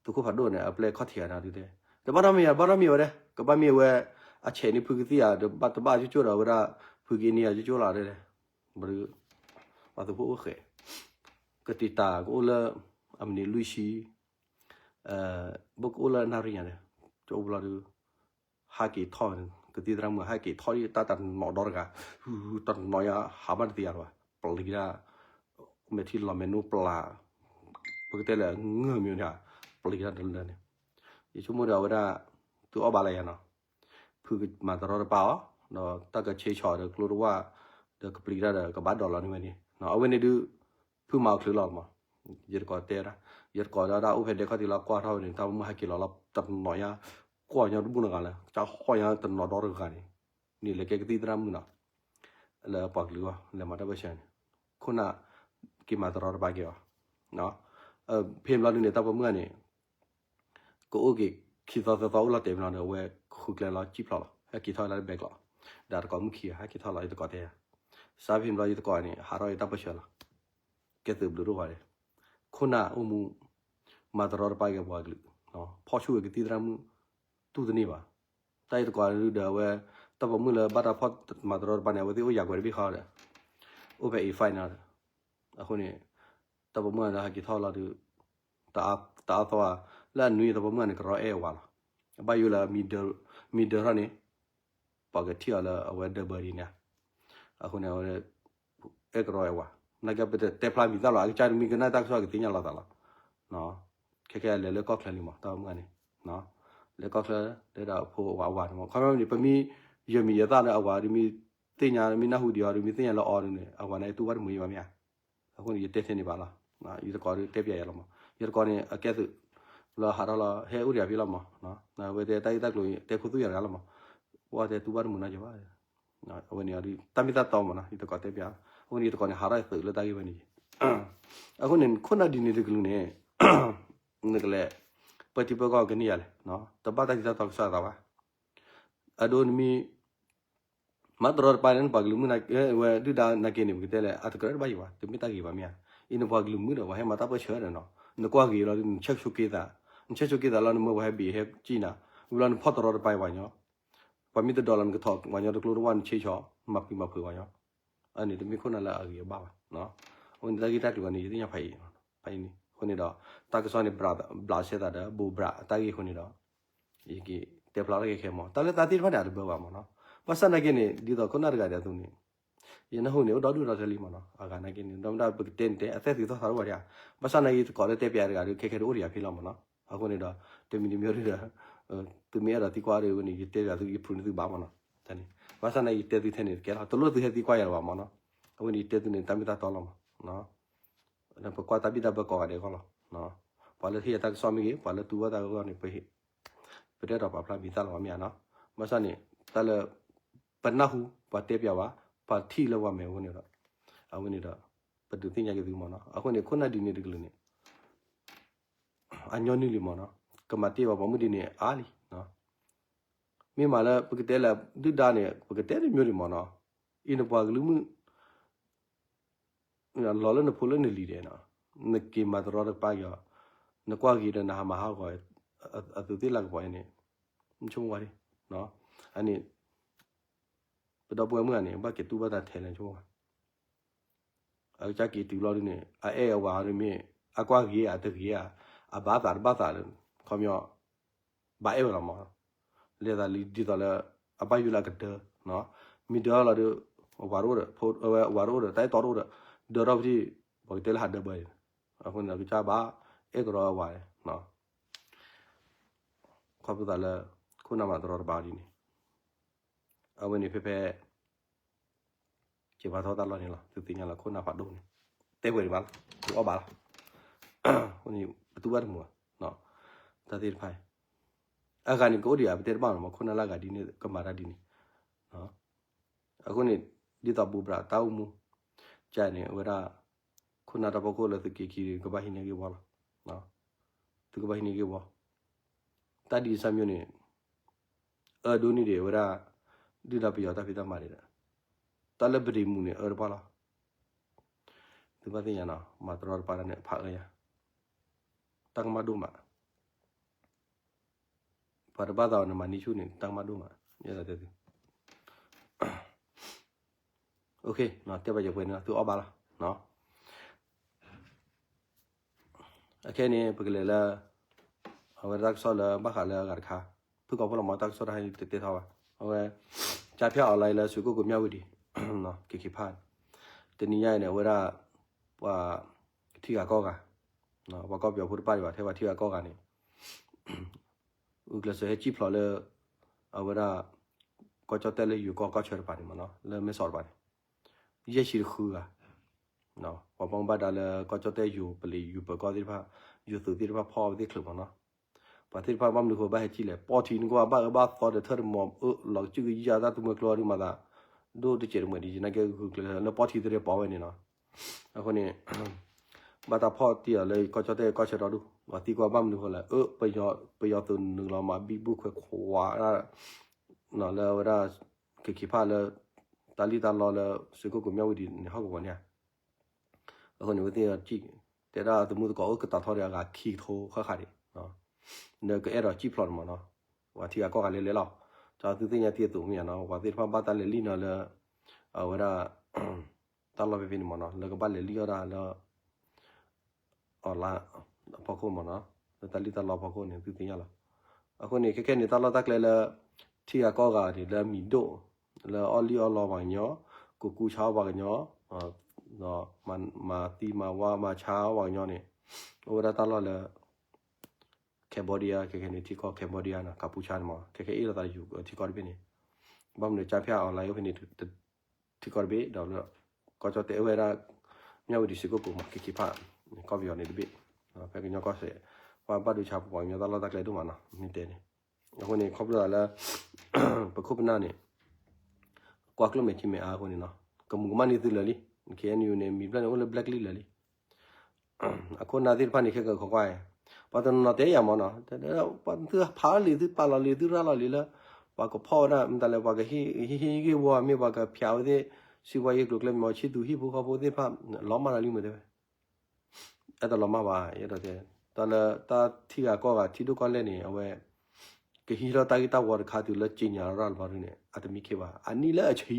သုးခိၣ်ဖးဒိၣ်န့ၣ် အပျဲၢ်ခီၣ်ထံးဂၤန့ၣ်ဒုတဲ, တဘၣ်နီတမံၤ ဘၣ်နီတမံၤဝဲဒၣ် ကဘၣ်မ့ၢ်ဝဲ, အဆဲးန့ၣ်ဖုကသံၣ်ဧါ, တဘၣ်တဘၣ်ကၠိကၠိဒီး အဝဲဒၣ်ဖုက့ၤန့ၢ်ယၤကၠိကၠိလီၤဒဲ, ပှၤသုးဖိအိၣ်ဃဲး, ကတံာ်တာ်ကအိၣ်လၢ, အမံးနံးလွံၢ်ဆံ, ဘၣ်ကအိၣ်လၢနၣ်ရံၣ်ညါန့ၣ်, ကၠိဘျီဒီး ဟးက့ၤထီၣ်, ကသံၣ်သရၣ်မုၣ် ဟးက့ၤထီၣ်တၢ်တနီၤဒီတဂၤ, တနီၤညါဟးဘၣ်တသ့ယၤလီၤဘၣ်, ပျံၤဒၣ်, မဲာ်ထံလီၤမဲာ်နိပျၢ်, ပကတဲလၢငၢၢ်မ့ၢ်န့ၣ်, ပျံၤဒၣ်တလၢန့ၣ်, ယဆိကမိၣ်ဒီးအဝဲဒၣ်, သုအီၣ်ဘၣ်လၢယၤနီၤ, ဖုကမၤတရီတပါအီၤ, ဒီးတၢ်ကဆ့ဆီၣ်ဒီးကျိတဝၣ်, ဒီးကပျံၤတၢ်ဒီးကဘၣ်ဒိးလီၤန့ၢ်ဝဲန့ၣ်, အဝဲန့ၣ်ဒုး, ဖုမၤအီၤချုးလီၤမး, ယတကိးတဲဒၣ်, ယတကိးဒီးဒၣ်အိၣ်ဖဲဒဲခီၣ်ထံးလီၤကွၢ်ထီၣ်ဝဲန့ၣ် တၢ်ပိာ်မုၣ်ဟဲက့ၤလီၤလီၤတနီၤညါ, ကွၢ်ညီတဘူၣ်နီတဂၤလၢ ကၠါဟီၣ်ညါတနီၤဒီတဂၤန့ၣ်, န့ၣ်လဲၤကဲကသံၣ်သရၣ်မုၣ်နီၤ, လၢပှၤကလုာ်အဂီၢ် လဲၤမၤတၢ်ပၢဆှၢန့ၣ်, ခိၣ်နၢ်, က့ၤမၤတရီတပါက့ၤအီၤ, ဖဲဘျီဒုန့ၣ် တၢ်ပိာ်မုၣ်န့ၣ် ကအိၣ်က့ၤခံသီသၢသီအိၣ်လီၤတဲာ်မးနီၤဒီး အဝဲဃုကျဲလီၤ ကံၣ်ဖျိးလီၤ ဟဲက့ၤထီၣ်လၢဘဲကျိး, ဒီးတကိးမုၣ်ခံဂၤ ဟဲက့ၤထီၣ်လီၤ ယတကိးတဲယၤ, စးဖဲန့ၣ်ဘျီယတကိးန့ၣ် ဟးထီၣ်ယတၢ်ပၢဆှၢလီၤ, ကဲသုးဘျုးဒိၣ်ဝဲဒၣ်, ခိၣ်နၢ်အိၣ်မူ, မၤတရီတပါက့ၤပှၤကလုာ်, ဖီၣ်ဆူၣ်ဝဲကသံၣ်သရၣ်မုၣ်, တူၢ်တန့ၢ်ဘၣ်, တၢ်အံၤတကိးဒီးအဝဲ, တၢ်ပိာ်မုၣ်လၢဘၣ်တၢ်ဖီၣ်မၤတရီတပါန့ၣ် အဝဲသ့ၣ်အိၣ်ယၤကွဲးတဘ့ၣ်ဃီဒီး, အိၣ်ဖဲ A five န့ၣ်ဒီး အဃိန့ၣ်, တၢ်ပိာ်မုၣ်ဒီးဟဲက့ၤထီၣ်လီၤဒီး, တအါသီဧါ, လၢအနွံတၢ်ပိာ်မုၣ်န့ၣ် ကရီအဲၣ်အဝၤလီၤ, အဘၣ်ယိၣ်လၢ, မံဒၢထီၣ်န့ၣ်, ပှၤကထံၣ်အီၤလၢအဝဲဒၢးဘၢဒ်န့ၣ်, အဃိန့ၣ်အဝဲ, အဲၣ်ကရီအဲၣ်ဝၤ, နာ်က့ပတဲဖျါမံၤသၣ်လီၤ အကစၢ်တမံၤကနၣ်တၢ်ကစီၣ်ကသ့ၣ်ညါလီၤသးလီၤ, ခဲခဲလဲၤလၢကီၢ်ချၢလံမး တၢ်ပိာ်မုၣ်န့ၣ်, လဲၤကီၢ်ချၢ, တဲဒၣ်ဖိအဝၤန့ၣ်မး ခီဖျိန့ၣ် ပမ့ၢ်, ယမံၤယသၣ်လၢအဝၤဒီးမ့ၢ်, သ့ၣ်ညါမ့ၢ်နၢ်ဟူဒံးအီၤဒီးမ့ၢ်သ့ၣ်ညါလၢအီၤဒ်န့ၣ် အဝၤန့ၣ်တူၢ်ဘၣ်တမုာ်ယဘၣ်မ့ၢ်ဧါ အဃိန့ၣ် ယတဲထဲန့ၣ်ဘၣ်လီၤ, ယတကိးဒီးတဲပျးယၤလီၤမး ယတကိးန့ၣ် အကဲသုး, လၢဟးထီၣ်လီၤ ဟဲအိၣ်ဒီးယၤဖဲလီၤမး, အဝဲတဲတၢ်ဂ့ၢ်တၢ်ကျိၤ တဲခိၣ်သူၣ်ယၤတဂၤလီၤမး, ပှၤတဲတူၢ်ဘၣ်တမုာ်နီတဘၣ်, အဝဲန့ၣ် တၢ်မ့ၢ်တၢ်တီမးနီၤ ယတကိးတဲပျး, အဃိန့ၣ် ယတကိးန့ၣ် ဟးထီၣ်သုးလၢတၢ်ဂ့ၢ်ဝဲန့ၣ်, အဃိန့ၣ် ခိၣ်နၢ်ဒ်န့ၣ်တကလုာ်န့ၣ်, နကလဲၤ, ပၢထံပၢကီၢ်ကန့ၢ်ယၤလဲၣ်, တဘၣ်တၢ်ထံတၢ်တီကစီၣ်အသးဘၣ်, အဒိနမ့ၢ် မၤတရီတပါန့ၣ် ပှၤကလုာ်မုၣ်ဝဲဒုၣ်ဒါနာ်က့န့ၣ် ပကတဲလဲၣ် အတကြၢးတဘၣ်ယံၤဘၣ် တမ့ၢ်တၢ်ဂ့ၤဘၣ်မ့ၢ်ဧါ, အံၤနပှၤကလုာ်မုၣ်ဒီး ပှၤဟဲမၤတၢ်ပၢဆှၢဒီးနီၤ, နကွၢ်ဂ့ၤလီၤ နဆဲးဆိက့သး, နဆဲးဆိက့သးလီၤ နမၢပှၤဟဲဘ့ၣ်ဟဲကံၣ်နၤ, ဝံၤလီၤနဖီၣ်တရီတပါပှၤညီ, ပှၤမ့ၢ်တဒိးလီၤနကထီၣ်ပှၤညီတကျိတဝၣ်နဆ့ဆီ, မၤပှံၤမၤဖုးပှၤညီ, အန့ၣ်တမ့ၢ်ခိၣ်နၢ်လၢအဂ့ၤအဘၣ်ဘၣ်, အဃိန့ၣ်တၢ်ဂ့ၢ်တၢ်ကျိၤန့ၣ် ယသ့ၣ်ညါဖးအံၤ, ဖးအံၤန့ၣ် အဃိန့ၣ်ဒီး တၢ်ကစီၣ်န့ၣ် ဘျးစဲသးဒီး ဘိးဘျးအတၢ်ဂ့ၢ်အဃိန့ၣ်ဒီး ယကတဲဖျါထီၣ်ခဲခဲမး တၢ်လၢသးသ့ၣ်တဖၣ်န့ၣ် အတဘၢဘၣ်မးနီၤ, ဘၣ်ဆၣ်နာ်က့န့ၣ် ဒ်သိးခိၣ်နၢ်တဂၤဒီးအသိးန့ၣ်, ယနၢ်ဟူန့ၣ် အိၣ်ဒီဒူၣ်ဒီထၢလံမးနီၤ အဂၤနာ်က့န့ၣ် ဒီးမ့ၢ်ဒၣ်ပကတဲန့ၣ်တဲ အသဲသုးသီၣ်ထီၣ်တအိၣ်ဘၣ်ဒံးဧါ, ဘၣ်ဆၣ်နာ်က့ယတကိးလၢတဲပျးတဂၤဒီး ခဲခဲဒီးအိၣ်ဒီးယၤဖဲလီၤမးနီၤ, အဃိန့ၣ်ဒီး တမံၤတမံၤဒီး သုမ့ၢ်အဲၣ်ဒိးသံကွၢ်ဒီးဝဲန့ၣ် ယတဲပျးသု ယဖုးန့ၢ်သုဘၣ်မးနီၤ, ဘၣ်ဆၣ်နာ်က့ယတဲသုထဲန့ၣ်တကဲလီၤ တလိၣ်သုဟဲသံကွၢ်ယၤလၢၤဘၣ်မးနီၤ, အဝဲန့ၣ်ယတဲသုန့ၣ် တၢ်မ့ၢ်တၢ်တီလီၤမး ပကွၢ်တၢ်ဘံၣ်တၢ်ဘၢကိးဂၤဒဲးအဂီၢ်လီၤ, ပှၤလၢဟ့ၣ်ယၤတၢ်ကစီၣ်မ့ၢ်ဂ့ၤ ပှၤလၢတူၢ်ဘၣ်တၢ်အဂီၢ်န့ၣ် ပဟ့ၣ်, ပတဲဒီးပာ်ဖျါမံၤသၣ်လီၤမ့ၢ်ဧါနီၤ, ဘၣ်ဆၣ်န့ၣ် တၢ်လၢ ပနၢ်ဟူ ပှၤတဲပျးဝဲ ပှၤထံၣ်လၢပှၤမဲာ်အဃိန့ၣ်ဒီး အဝဲန့ၣ်ဒီး ပဒုးသ့ၣ်ညါက့ၤသုမ့ၢ်နီၤ, အဃိန့ၣ် ခိၣ်နၢ်ဒ်န့ၣ်တကလုာ်န့ၣ် အညီနုၢ်လံမ့ၢ်နီၤ, ကမၤတ့ၢ်ပှၤပိာ်မုၣ်ဒ်န့ၣ်အါလံ, မ့ၢ်မးလၢပကတဲလၢ ဒုၣ်ဒါန့ၣ် ပကတဲတမျိုးန့ၣ်မ့ၢ်နီၤ, အံၤနပှၤကလုာ်မုၣ် လီၤလၢနဖိလၢနလံၤဒဲးနီၤ, နက့ၤမၤတရီတပါက့ၤအီၤ, နကွၢ်ဂ့ၤဒီးနဟးမၤဟးဂီၤ အသုးသ့ၣ်လၢကပီၤအံၤန့ၣ်, ဆိကမိၣ်ဝဲ, အန့ၣ် ပဒီပုၢ်ဝဲၢ်မုၣ်ဂၤန့ၣ် ဘၣ်က့ၤတူၢ်ဘၣ်တၢ်ထဲလဲၣ်ဆိကမိၣ်ဝဲ, အကစၢ်က့ၤတုၤလီၤဒ်န့ၣ် အအဲၣ်အဝၤဒ်မ့ၢ် အကွၢ်ဂ့ၤဧါတဂ့ၤဧါ, အဘၣ်သးတဘၣ်သးလၢ ခီပညီ ဘၣ်အဲၣ်ဝဲလီၤမး, လဲၤသးလံဒ်သိးလၢ အဘၣ်ယိၣ်လၢအကဒၢ, မ့ၢ်ဒၢလီၤဒီး အဝၤတအိၣ်ဒီး အဝၤတအိၣ်ဒီး တၢ်အဲၣ်တီတအိၣ်ဒီး ဒၢထီၣ်ပထံၣ် ပှၤကတဲလၢဟးဒၢဘၢအံၤ, အဃိန့ၣ် ကစၢ်ဘၣ်အဲၣ်ကရီအဝၤန့ၣ် ခီဖျိသးလၢ ခိၣ်နၢ်မၤတရီတပါဒ်န့ၣ်, အဝဲန့ၣ်ဖဲဖဲ က့ၤဖးထီၣ်တၢ်လီၢ်န့ၣ်လီၤ, သုသ့ၣ်ညါလီၤခိၣ်နၢ်ဖးဒိၣ်န့ၣ်, တဲပှဲၤဒံးဘၣ်လီၤ, သုအီၣ်ဘၣ်လီၤ, အဃိန့ၣ် ပသူဘၣ်တမုာ်ဘၣ်, တၢ်သ့ၣ်တဖၣ်အံၤ, အဂၤန့ၣ် ကအိၣ်ဒံးဧါ ပတဲတဘၣ်နီၤ, မ့ၢ်ခိၣ်နၢ်လၢအဂၤဒ်န့ၣ် ကမၤတၢ်ဒ်န့ၣ်, အဃိန့ၣ် ဒ်သိးဘူးဘျးတၢ်အိၣ်မူ, ကန့ၣ် အဝဲဒၣ် ခိၣ်နၢ်တၢ်ဖီခိၣ်လၢသုက့ၤခံ ကဘၣ်ဟံးန့ၢ်ဂ့ၢ်ဝီလီၤ, သုကဘၣ်ဟံးန့ၢ်ဂ့ၢ်ဝီ, တၢ်ဒ်အံၤစၢ်မၠိန့ၣ် အၢဒိၣ်န့ၢ်ဒံးဝဲဒၣ် ဒုၣ်ဒါပယီၤတၢ်ဖံးတၢ်မၤဒံး, တၢ်လၢပဒ့မူးန့ၣ် အၢတပှၢ်လီၤ, သုဘၣ်သ့ၣ်ညါနီၤ, မၤတရီတပါတၢ်န့ၣ် အဖးအၢယၤ, တၢ်ကမၣ်ဒိၣ်မး ပှၤတဘၣ်သးအီၤန့ၣ် မၤန့ၢ်ဆူၣ်န့ၣ် တၢ်ကမၣ်ဒိၣ်မး, ယဲဒၣ်တဲသု, တဲဘၣ်ယပှဲၤန့ၣ် သုအီၣ်ဘၣ်လီၤ, အခဲန့ၣ် ပကလဲၤလၢ အဝဲတၢ်ကစီၣ်လၢဘၣ်ဃးလၢအဂၤတခါ, ဖုၣ်ကိာ်ဖိလီၤမး တၢ်ကစီၣ်တခါအံၤတတဲထီၣ်ဘၣ်, အဝဲ ကၠါဖၠၣ် online လၢစူးကိၣ်ကိးမၠၣ်ဝံၤဒံး, က့ၤခံဖၣ်, တနံၤညါအံၤန့ၣ် အဝဲဒၣ် ပှၤထံဂၤကီၢ်ဂၤ, ပှၤကီၢ်ပယီၤဖိတဖၣ်ဒံးဘၣ် ထဲပှၤထံဂၤကီၢ်ဂၤန့ၣ် ဂုာ်ကျဲးစၢးဟဲစံၣ်ဖျိးလၢ အဝဲဒၣ် ကီၢ်ကၠီၣ်တဲၣ်လၢယိၤကီၢ်ကီၢ်ဆၢတပၤန့ၣ်မးနီၤ လၢမဲၢ်ဆီးတပၤန့ၣ် ယဲၢ်ဆံတဃုဂၤ, ပှၤဘၣ်မူဘၣ်ဒါလၢကီၢ်ကၠီၣ်တဲၣ်ယိၤပလံၤယိၤပၢၤကီၢ်သ့ၣ်တဖၣ် ယိၤသုးသ့ၣ်တဖၣ်ဖီၣ်အဝဲသ့ၣ်ချုးမးနီၤ, ပှၤသ့ၣ်တဖၣ်ဘၣ်မနုၤဃိဘၣ်ဟဲစံၣ်လဲၣ် ပီၢ်ထံန့ၣ်ကဘၣ်အၢဘၣ်သီဒီးထၢၣ်တမီၤအၢလီၤကစုကယၢ်တၢ်သူမွဲကျိဒုးမၤသး ဒိၣ်တစဲးတမှဲးဒ်ယနာ်က့ဂုာ်ကျဲးစၢးလၢပီၢ်ထံသ့ၣ်တဖၣ်ပီၣ်ဝဲန့ၣ်နီၤ, အဃိန့ၣ် ဘၣ်တၢ်ဖီၣ်တံၢ်အီၤလၢကီၢ်ကၠီၣ်တဲၣ်ကီၢ်ဆၢဒီဒူၣ် ပှၤသံကွၢ်ဘၣ်မနုၤဃိလဲၣ် အၢ ပယီၤသုးနုာ်လီၤမၤဘံဘူခွဲးခွး လၢအဝဲဒၣ် က့ၤခံဖၣ်လၢ တၢ်လံၣ်တၢ်လီလၢ စူးကိၣ်ကိးမၠၣ်ဝံၤဒံးန့ၣ် ဟီၣ်ကဝီၤန့ၣ်ဧါ, အဃိန့ၣ် ဝဲသ့ၣ်စံၣ် တဲဒၣ်သမူသကိးအိၣ်ကတၢၢ်ထီၣ်ဒီးအဂၤခံကထိဃၣ်ဃၣ်ဒံး, နကအဲၣ်ဒိးစံၣ်ဖျိးန့ၣ်မးနီၤ, ပှၤထံဂၤကီၢ်ဂၤလဲၤလဲၤလီၤ, တၢ်သုသ့ၣ်ညါတံၢ်အသိးမ့ၢ်ဧါနီၤ ပှၤသ့ၣ်တဖၣ်ဘၣ်တၢ်လဲၤလံနီၤလၢ အဝဲဒၣ် တၢ်လီၢ်ဖဲဖဲန့ၣ်မးနီၤ လၢကဘၣ်လဲၤလံအီၣ်ဒၣ်လၢ online အဖီခိၣ်မးနီၤ, လၢတၢ်လံၣ်တၢ်လီအဖီခိၣ်န့ၣ် သုသ့ၣ်ညါလီၤ, အဃိန့ၣ် ခဲခဲန့ၣ် တၢ်လီၢ်တၢ်ကျဲလၢ ထံဂၤကီၢ်ဂၤန့ၣ်လၢမံၤဒိၣ်, လၢအီၣ်လံၣ်အီၣ်လီပှၤကညီ, ကိးကူဆါအီၣ်ပှၤကညီ, မၤသံမၤဝါမၤဆါအီၣ်ပှၤကညီန့ၣ်, အိၣ်ဝဲဒၣ်တၢ်လီၢ်လၢ Cambodia ခဲခဲန့ၣ် ထံကီၢ် Cambodia နီၤ ကၢပူၤဆါန့ၣ်မး ခဲခဲအ့ၣ်လိာ်သးယူၤထံကီၢ်တဘ့ၣ်န့ၣ်, ဘၣ်မနုၤကၠါဖၠၣ် online အိၣ်ဖဲန့ၣ် ထံကီၢ်တဘ့ၣ်ဒီး ကီၢ်ကၠီၣ်တဲၣ်အိၣ်ဝဲဒၣ် မၠၣ်ဝံၤဒံးစူးကိၣ်ကိးမး က့ၤခံဖၣ်, ကီၢ်ပယီၤန့ၣ်တဘ့ၣ်, ဖဲကညီကီၢ်စဲၣ်, ပှၤဘၣ်ဒိဆါပှၤကညီတၢ်လီၢ်တၢ်ကျဲဒိၣ်မးနီၤ မ့ၢ်တဲန့ၣ်, အဃိန့ၣ် ခီဖျိလၢ ပခိၣ်ပနၢ်န့ၣ် ကွၢ်ကျိၣ်မဲာ်ခံမဲာ်အါအဃိန့ၣ်နီၤ ကမူၤကမၣ်န့ၢ်သုလၢာ်လံ, KNU န့ၣ် မံၤဖျၢၣ်န့ၣ်အိၣ်လၢ blacklist လၢာ်လံ အခိၣ်နၢ်သ့ၣ်တဖၣ်န့ၣ် ခဲကခိးကွၢ်အံၤ, ပှၤတနီၤနီၤတဲယၤမးနီၤ, ပှၤသုဖးလံာ် သုပာ်လီၤလံာ် သုရၤလီၤလံာ်လၢ ပှၤကဖီၣ်ဝဲဒၣ် မတၤလဲၣ် ပှၤကဟ့ၣ်ဂ့ၢ်ဝီ မ့ၢ်ပှၤကဖၠးဝဲသ့ၣ် စံးပှၤယ့ၢ်ကျိၤကျဲမ့ၢ် ဆံသူၣ်ဟံၣ်ဖိဃီဖိသ့ၣ်တဖၣ် လီၤမၢ်လီၤလံမ့ၢ်တဲဝဲ အဲၣ်တလီၤမၢ်ဘၣ် ယအဲၣ်ဒိးတဲ, တၢ်လၢတၢ်ထံဂၤကီၢ်ဂၤ ထံဒိၣ်ကီၢ်လဲၢ်န့ၣ် အဝဲ ကဟံးထီၣ်တၢ်ဂ့ၢ်တၢ်ဝီတခါတုၤလၢက့ညါရၤလီၤဒုန့ၣ် အတမံခ့ဘၣ် အနံၣ်လၢအဆံ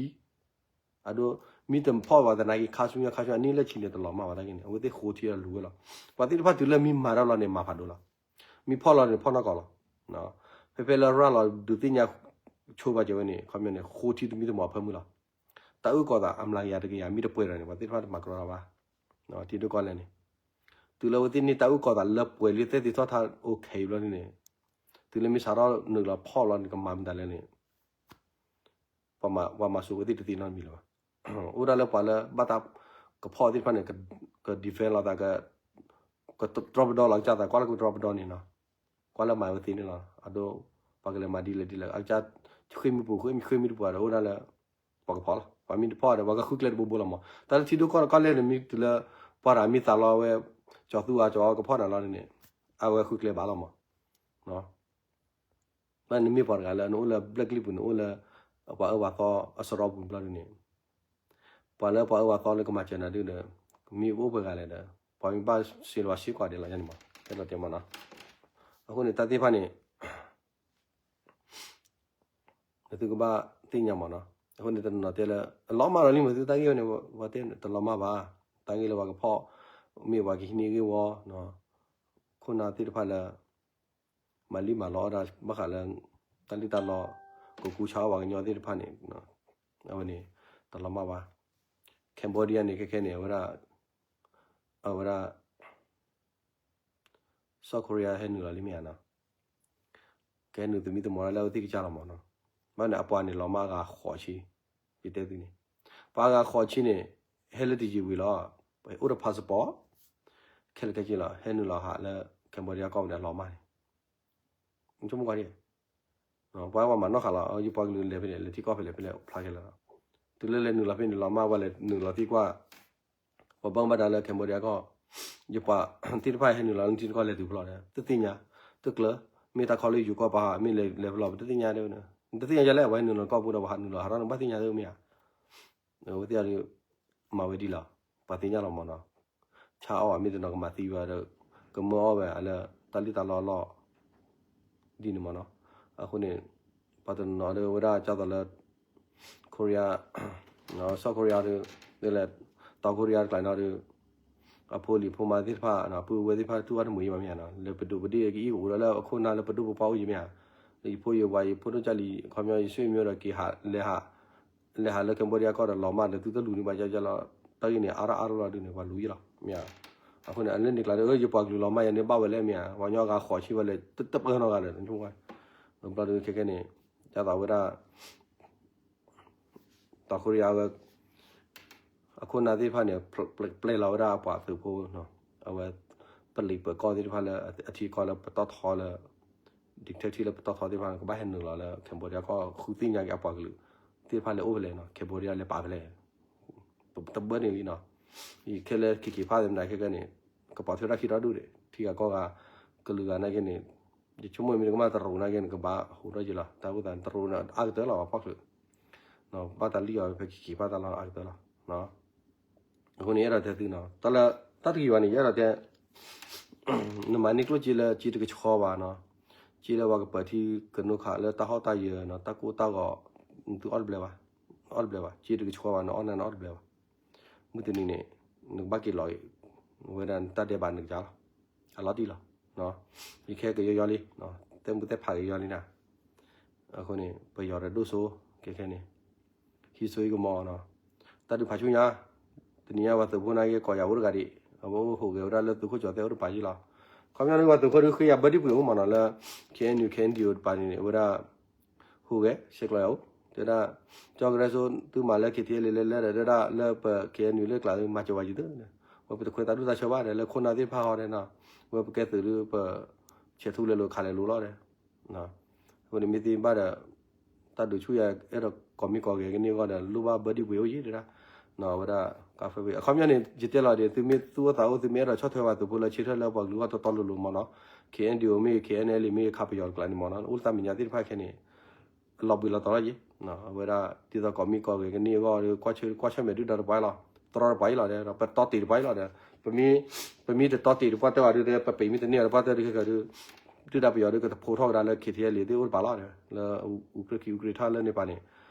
အဒိ မ့ၢ်တဖီၣ်ဘၣ်သနာ်က့ ခါဆူညါခါဆူညါ အနံၣ်လၢဆံန့ၣ် တလီၤမၢ်ဘၣ်တၢ်ဂ့ၢ်န့ၣ် အဝဲသ့ၣ်ဃိထံအလူၤဝဲလီၤ. ပှၤသ့ၣ်တဖၣ်တုၤလၢမ့ၢ်မၤတၢ်လီၤန့ၣ် မၤဖးဒိၣ်လီၤ. မ့ၢ်ဖီၣ်လီၤန့ၣ် ဖီၣ်နီၢ်ကီၢ်လီၤ. ဖဲဖဲလၢရၤလီၤဒုးသ့ၣ်ညါဆိဘၣ်က့ၤဝဲန့ၣ် ခီပညီန့ၣ် ဃိထံသမံသမိးအဖၢမုၢ်လီၤ. တၢ်အုၣ်ကီၤသးအမျးကယၤတကယၤ မ့ၢ်တပှဲၤဒီးန့ၣ် ပှၤသ့ၣ်တဖၣ်တမၤကရီတၢ်ဘၣ်. ထံဒိၣ်ကီၢ်လဲၢ်န့ၣ် တုၤလၢအဝဲသ့ၣ်န့ၣ် တၢ်အုၣ်ကီၤသးလၢပှဲၤလံ သဲသ့ၣ်ထီၣ်ထါ okay ဘျီန့ၣ် တုၤလၢမ့ၢ်စးထီၣ်နုာ်လီၤဖီၣ်လီၤန့ၣ် ကမၤမတၤလဲၣ်န့ၣ် ပှၤမၤစၢၤဝဲသ့ၣ်တသ့နီတမံၤလၢၤဘၣ်. အိၣ်ဒၣ်လၢပှၤလၢဘၣ်တၢ်ကဖီၣ်သ့ၣ်တဖၣ်န့ၣ် က defend လီၤသး ကတြီပဒီလီၤကစၢ်သး ကွၢ်လၢကတြီပဒီန့ၣ်နီၤ, ကွၢ်လၢမၤဝဲသ့ၣ်န့ၣ်လီၤ. အဒိ ပှၤကလဲၤမၤဒ်လဲၣ်ဒ်လဲၣ် အကစၢ်ဃ့ၢ်မ့ၢ်ပူၤ ဃ့ၢ်မ့ၢ်ဃ့ၢ်မ့ၢ်တပူၤဒီး အိၣ်ဒၣ်လၢ ပှၤကဖီၣ်လီၤ. ပှၤမ့ၢ်တဖီၣ်ဒီး ပှၤကဃုကျဲတဘိဘိလီၤမး. တၢ်လၢထံဒိၣ်ကီၢ်ကီၢ်လဲၢ်န့ၣ် မ့ၢ်တုၤလၢ ပှၤတဂၤမ့ၢ်သးလီဝဲ ကၠီၤသူအါကၠီၤအီကဖီၣ်နၤလီၤန့ၣ် အဝဲဃုကျဲဘၣ်လီၤမး. ဘၣ်နမ့ၢ်ပှၤတဂၤလၢနအိၣ်လၢ blacklist ပူၤန့ၣ် အိၣ်လၢ ပှၤအၢပှၤသီအစရီပူၤဘျီဒုန့ၣ် ပှၤလၢပှၤအၢပှၤသီလၢကမၤစၢၤနၤဒုဒီး မ့ၢ်အိၣ်ပှဲၤဂၤလဲၣ်ဒီး ပှၤမ့ၢ်ဘၣ်စ့လီၤစ့ကွၢ်ဒဲးလီၤညါန့ၣ်မး တဲလီၤတဲမးနီၤ. အဃိန့ၣ် တၢ်သ့ၣ်တဖၣ်န့ၣ် သုကဘၣ်သ့ၣ်ညါမးနီၤ. အဃိန့ၣ် တနီၤနီၤတဲလၢ အလီၤမၢ်လီၤလံမး သုတၢ်ဂ့ၢ်ဝဲန့ၣ် ပှၤတဲတလီၤမၢ်ဘၣ်. တၢ်ဂ့ၢ်လၢပှၤကဖီၣ် မ့ၢ်ပှၤကဟံးန့ၢ်ဂ့ၢ်ဝီ ခိၣ်နၢ်သ့ၣ်တဖၣ်လၢ မၤလံမၤလီအီၣ်ဒၣ် ဘၣ်ဃးလၢ တၢ်လံၣ်တၢ်လီ ကကူဆါအီၣ်ပှၤကညီသ့ၣ်တဖၣ်န့ၣ် အဝဲန့ၣ် တလီၤမၢ်ဘၣ်. Cambodia န့ၣ် ခဲခဲန့ၣ် အဝဲဒၣ် အဝဲဒၣ် South Korea ဟဲနုာ်လီၤလံမ့ၢ်ဧါနီၤ. ကဟဲနုာ်သမံသမိးလၢအဝဲသ့ၣ်ကစၢ်လီၤမးနီၤ. ဘၣ်န့ၣ် အပှၤန့ၣ်လီၤမၢ်အဂၤဃိးဆံ, ယတဲသုန့ၣ် ပှၤအဂၤဃိးဆံန့ၣ် ဟဲလၢတယံာ်ဝံၤလီၤ. ပှၤအိၣ်ဒီး passport ခဲလၢာ်ခဲဆ့လီၤ ဟဲနုာ်လီၤဟးလၢ Cambodia ကီၢ်ပူၤဒီးလီၤမၢ်န့ၣ် ဆိကမိၣ်ကွၢ်ဒ် ပှၤဝဲမၤနီၣ်ဃာ်လီၤ ယပှၤကလုာ်လဲၤဖဲ လဲၤထံကီၢ်ဖဲလဲၣ်ဖဲလဲၣ်ဖျါခဲလၢာ်လီၤ တုၤလၢလဲၤနုာ်လီၤဖဲန့ၣ်လီၤမၢ် ပှၤလဲၤနုာ်လီၤသံကွၢ် ပှၤဘၣ်မူဘၣ်ဒါလၢ Cambodia ကီၢ် ယပှၤသ့ၣ်တဖၣ်ဟဲနုာ်လီၤလၢထံတကီၢ်လဲၤတုၤဖဲလဲၣ်ဒီး တသ့ၣ်ညါ တကျၢၤ မ့ၢ်တၢ်ခီလၢယိၤကီၢ်ပှၤဟး မ့ၢ်လဲၤလဲၤဖဲလဲၣ် ပတသ့ၣ်ညါဒ် တသ့ၣ်ညါယလဲၣ် ပှၤဟဲနုာ်လီၤကီၢ်ပူၤဒီး ပှၤဟးနုာ်လီၤဟးထီၣ်န့ၣ် ဘၣ်သ့ၣ်ညါသ့မ့ၢ်ဧါ အဝဲသ့ၣ်အီၤဒီး မၤဝဲဒ်လီၤ ပှၤသ့ၣ်ညါလီၤမၢ်နီၤ ဆါအီၣ်ဘၣ်မ့ၢ်တနီၤကမၤသံဝဲဒီး ကမၢအီၣ်ဝဲလၢတၢ်လံၣ်တၢ်လီလီၢ် ဒ်န့ၣ်မၢ်နီၤ အဃိန့ၣ် ပှၤတနီၤနီၤဒီးဝဲဒၣ်ကၢ်သိးလၢ Korea South Korea ဒီး ဒ်လဲၣ် တောင်ကိုရီးယား တကျါန့ၣ်ဒီး အဖိလံၤဖိမါသ့ၣ်တဖၣ် ပုၢ်ဝဲၢ်သ့ၣ်တဖၣ်တူၢ်အီၣ်တမုာ်ယံၤဘၣ်မ့ၢ်ဧါနီၤ လၢပဒိၣ်ပဒ့ၣ်ကအံၣ်ကအိၣ်ဒီးလၢအခိၣ်နၢ်လၢပဒိၣ်ပပှၢ်အိၣ်ယံၤမ့ၢ်ဧါ လၢယဖိယဝၤယဖိဒိၣ်ကၢ်လံၤ ခီပညီယဆွေမျိုးဒီးက့ၤဟးလဲၤဟး လဲၤဟးလၢ Cambodia ကီၢ်ဒီးလီၤမၢ်ဒီးသုတလူၤန့ၢ်ဘၣ်ကၢကၢလီၤ တၢ်ဂ့ၢ်န့ၣ် အါထီၣ်အါထီၣ်လီၤဒုးန့ၣ် ပှၤလူၤယံၤလီၤ မ့ၢ်ဧါ အဃိန့ၣ် အလၢန့ၣ်ကျါဒီး ယပှၤကလုာ်လီၤမၢ်ယၤန့ၣ်ဘၣ်ဝဲလၢမ့ၢ်ဧါ ပှၤကညီဂၤဃိးဆံဝဲလၢ တပၢၢ်နီတဂၤဒီး ဘျီဒီးခဲကဲန့ၣ် ကၢ်သိးဝဲဒၣ် တောင်ကိုရီးယားဝဲ အခိၣ်နၢ်သ့ၣ်တဖၣ်န့ၣ် ပျဲလီၤဝဲဒၣ်အပှၤသုးဖိ အဝဲ ပလံၤပၢၤကီၢ်သ့ၣ်တဖၣ်လၢ အထံကီၢ်လၢပတီၢ်ထီလၢ dictator လၢပတီၢ်ထီသ့ၣ်တဖၣ်န့ၣ် ကဘၣ်ဟဲနုာ်လီၤလၢ Cambodia ကီၢ် ဃုသ့ၣ်ညါက့ၤအပှၤကလုာ်သ့ၣ်တဖၣ်လဲၤအိၣ်ဖဲလဲၣ်နီၤ Cambodia လဲၤပာ်ဖဲလဲၣ် တဘၢန့ၣ်လံနီၤ ယခဲလၢာ်ခံခံဖးသ့ၣ်မနုၤခဲကဲန့ၣ် ကပီၤထွဲတၢ်ခံထီၣ်ဒူၣ်ဒံး ထံဂၤကီၢ်ဂၤ ကလုာ်ဂၤနာ်က့န့ၣ် ယဆိကမိၣ်မ့ၢ်တကမၣ်တရူးနာ်က့န့ၣ် ကဘၣ်ဟူးထီၣ်က့ၤလီၤ တၢ်အိၣ်သးန့ၣ် တရူးန့ၣ် အါကတၢၢ်လီၤပှၤဖီၣ်ချုး ဘၣ်တၢ်လံၣ်အီၤဖဲခံခံဖးသးလီၤအါကတၢၢ်လီၤ အဃိန့ၣ် ယအဲၣ်ဒိးတဲသုနီၤ တၢ်လၢ တၢ်တဂ့ၤဘၣ်န့ၣ် ယအဲၣ်ဒိးတဲ နမၤန့ၢ်ကျိၣ်စ့လၢစ့တကဆှီဘၣ်နီၤ စ့လၢပှၤကပၢၤထံကနိခးလၢတၢ်ဟီၣ်တၢ်ယၢၤနီၤ တၢ်ကိၢ်တၢ်ဂီၤ နသုအီၣ်တဘျဲးဘၣ် အီၣ်တဘျဲးဘၣ် စ့တကဆှီဘၣ် နအီၣ်နၤနအီၣ်တဘျဲးဘၣ် မုၢ်တနံၤန့ၣ် နကဘၣ်က့ၤလီၤ ဝဲဒၣ်နတၢ်ဒဲးဘးနကစၢ်လီၤ အလီၤတံၢ်လီၤ ယခဲကယီယီလံ သဲမူသဲဖးကယီလံနၤ အဃိန့ၣ် ပယီၤဒီးဒိၣ်စိ ခဲခဲန့ၣ် ဟံးစိဟံးကမီၤနီၤ တၢ်ဒုးဖးဆူညါ တနံၤညါပှၤသုးဖိနာ်က့ကိးယၤအိၣ်တဂၤဒံး အဝဲအိၣ်ဟူးဂဲၤဝဲဒၣ်လၢသုးခိၣ်ကၠီၤသဲအိၣ်တပၤယံၤလီၤ ခီပညီန့ၣ် ပှၤသုးခိၣ်ဒုးဃ့ယၤဘၢဒံပှ့ၤအိၣ်မးနီၤလၢ K N U K N D O တပၤန့ၣ် အဝဲဒၣ် ဟူးဂဲၤ ဆဲးကျိးယၤအိၣ် တဲဒၣ် ကၠီကရၢစိ သုမၤလၢ K T L A လၢလဲၣ်ဒီး တဲဒၣ်လၢပ K N U လၢကျးသုမၤစၢၤဝဲယံၤသ့ ဝဲပတခွဲးသးဒူၣ်သးဆၢဘၣ်ဒီး လၢခိၣ်နၢ်သ့ၣ်တဖၣ်ဟီဒီးနီၤ ဝဲပကဲသုးဒုးပ ဆဲးထူလဲၤလိာ်ခးလဲၤလိၤလီၤဒီး အဃိန့ၣ်မ့ၢ်သ့ဘၣ်ဒီး တၢ်ဒုးဆူၣ်ယၤအဲၣ်ဒိးကိးမံၤကိးဂဲၤကန့ၢ်အဂီၢ်ဒီး လိၣ်ဘၣ်ဘၢဒံပှ့ၤအိၣ်ယံၤတဲဒၣ် ဝဲဒၣ် ကါဖဲဝ့ၢ် အခီပညီန့ၣ် ယတဲလီၤဒီး သုမ့ၢ်သူၣ်အိၣ်သးအိၣ် သုမ့ၢ်အဲၣ်ဒိးဆီၣ်ထွဲပှၤသုးဖိလၢဆၢထၢၣ်လၢပှၤကလုာ်အဂီၢ်တီတီလိၤလိၤမးနီၤ K N D O မ့ၢ်ဂ့ၤ K N L A မ့ၢ်ဂ့ၤ ခါပယီၤတကျါန့ၣ်မးနီၤ အိၣ်လၢတၢ်မဲာ်ညါသ့ၣ်တဖၣ်ခဲန့ၣ် လီၤဘှံးလီၤတီၤလီၤယံၤ အဝဲဒၣ် ဒ်သိးကိးမံၤကိးဂဲၤကန့ၢ်အဂီၢ်ဒီး ကွၢ်ဆၢၣ်မဲာ်ဒုၣ်ဒါတပှၤအံၤလီၤ တြီတပှၤအံၤလီၤဒီး ပတီတ့ၢ်တပှၤအံၤလီၤဒီး ပမ့ၢ်တတီတ့ၢ်တပှၢ်တၢၢ်ဘၣ်ဒီး ပပ့ၤမ့ၢ်တန့ၢ်အီၤတပှၢ်တၢၢ်ဒီးခဲကဒီး ဒုၣ်ဒါပယီၤဒီးကတဖိထီၣ်ကဒါလၢ K T L A သ့ၣ်အိၣ်တပၤလီၤဒီး လၢအူကြ့ၢ်ခံအူကြ့ၢ်ထီၣ်လၢန့ၣ်ပၤန့ၣ်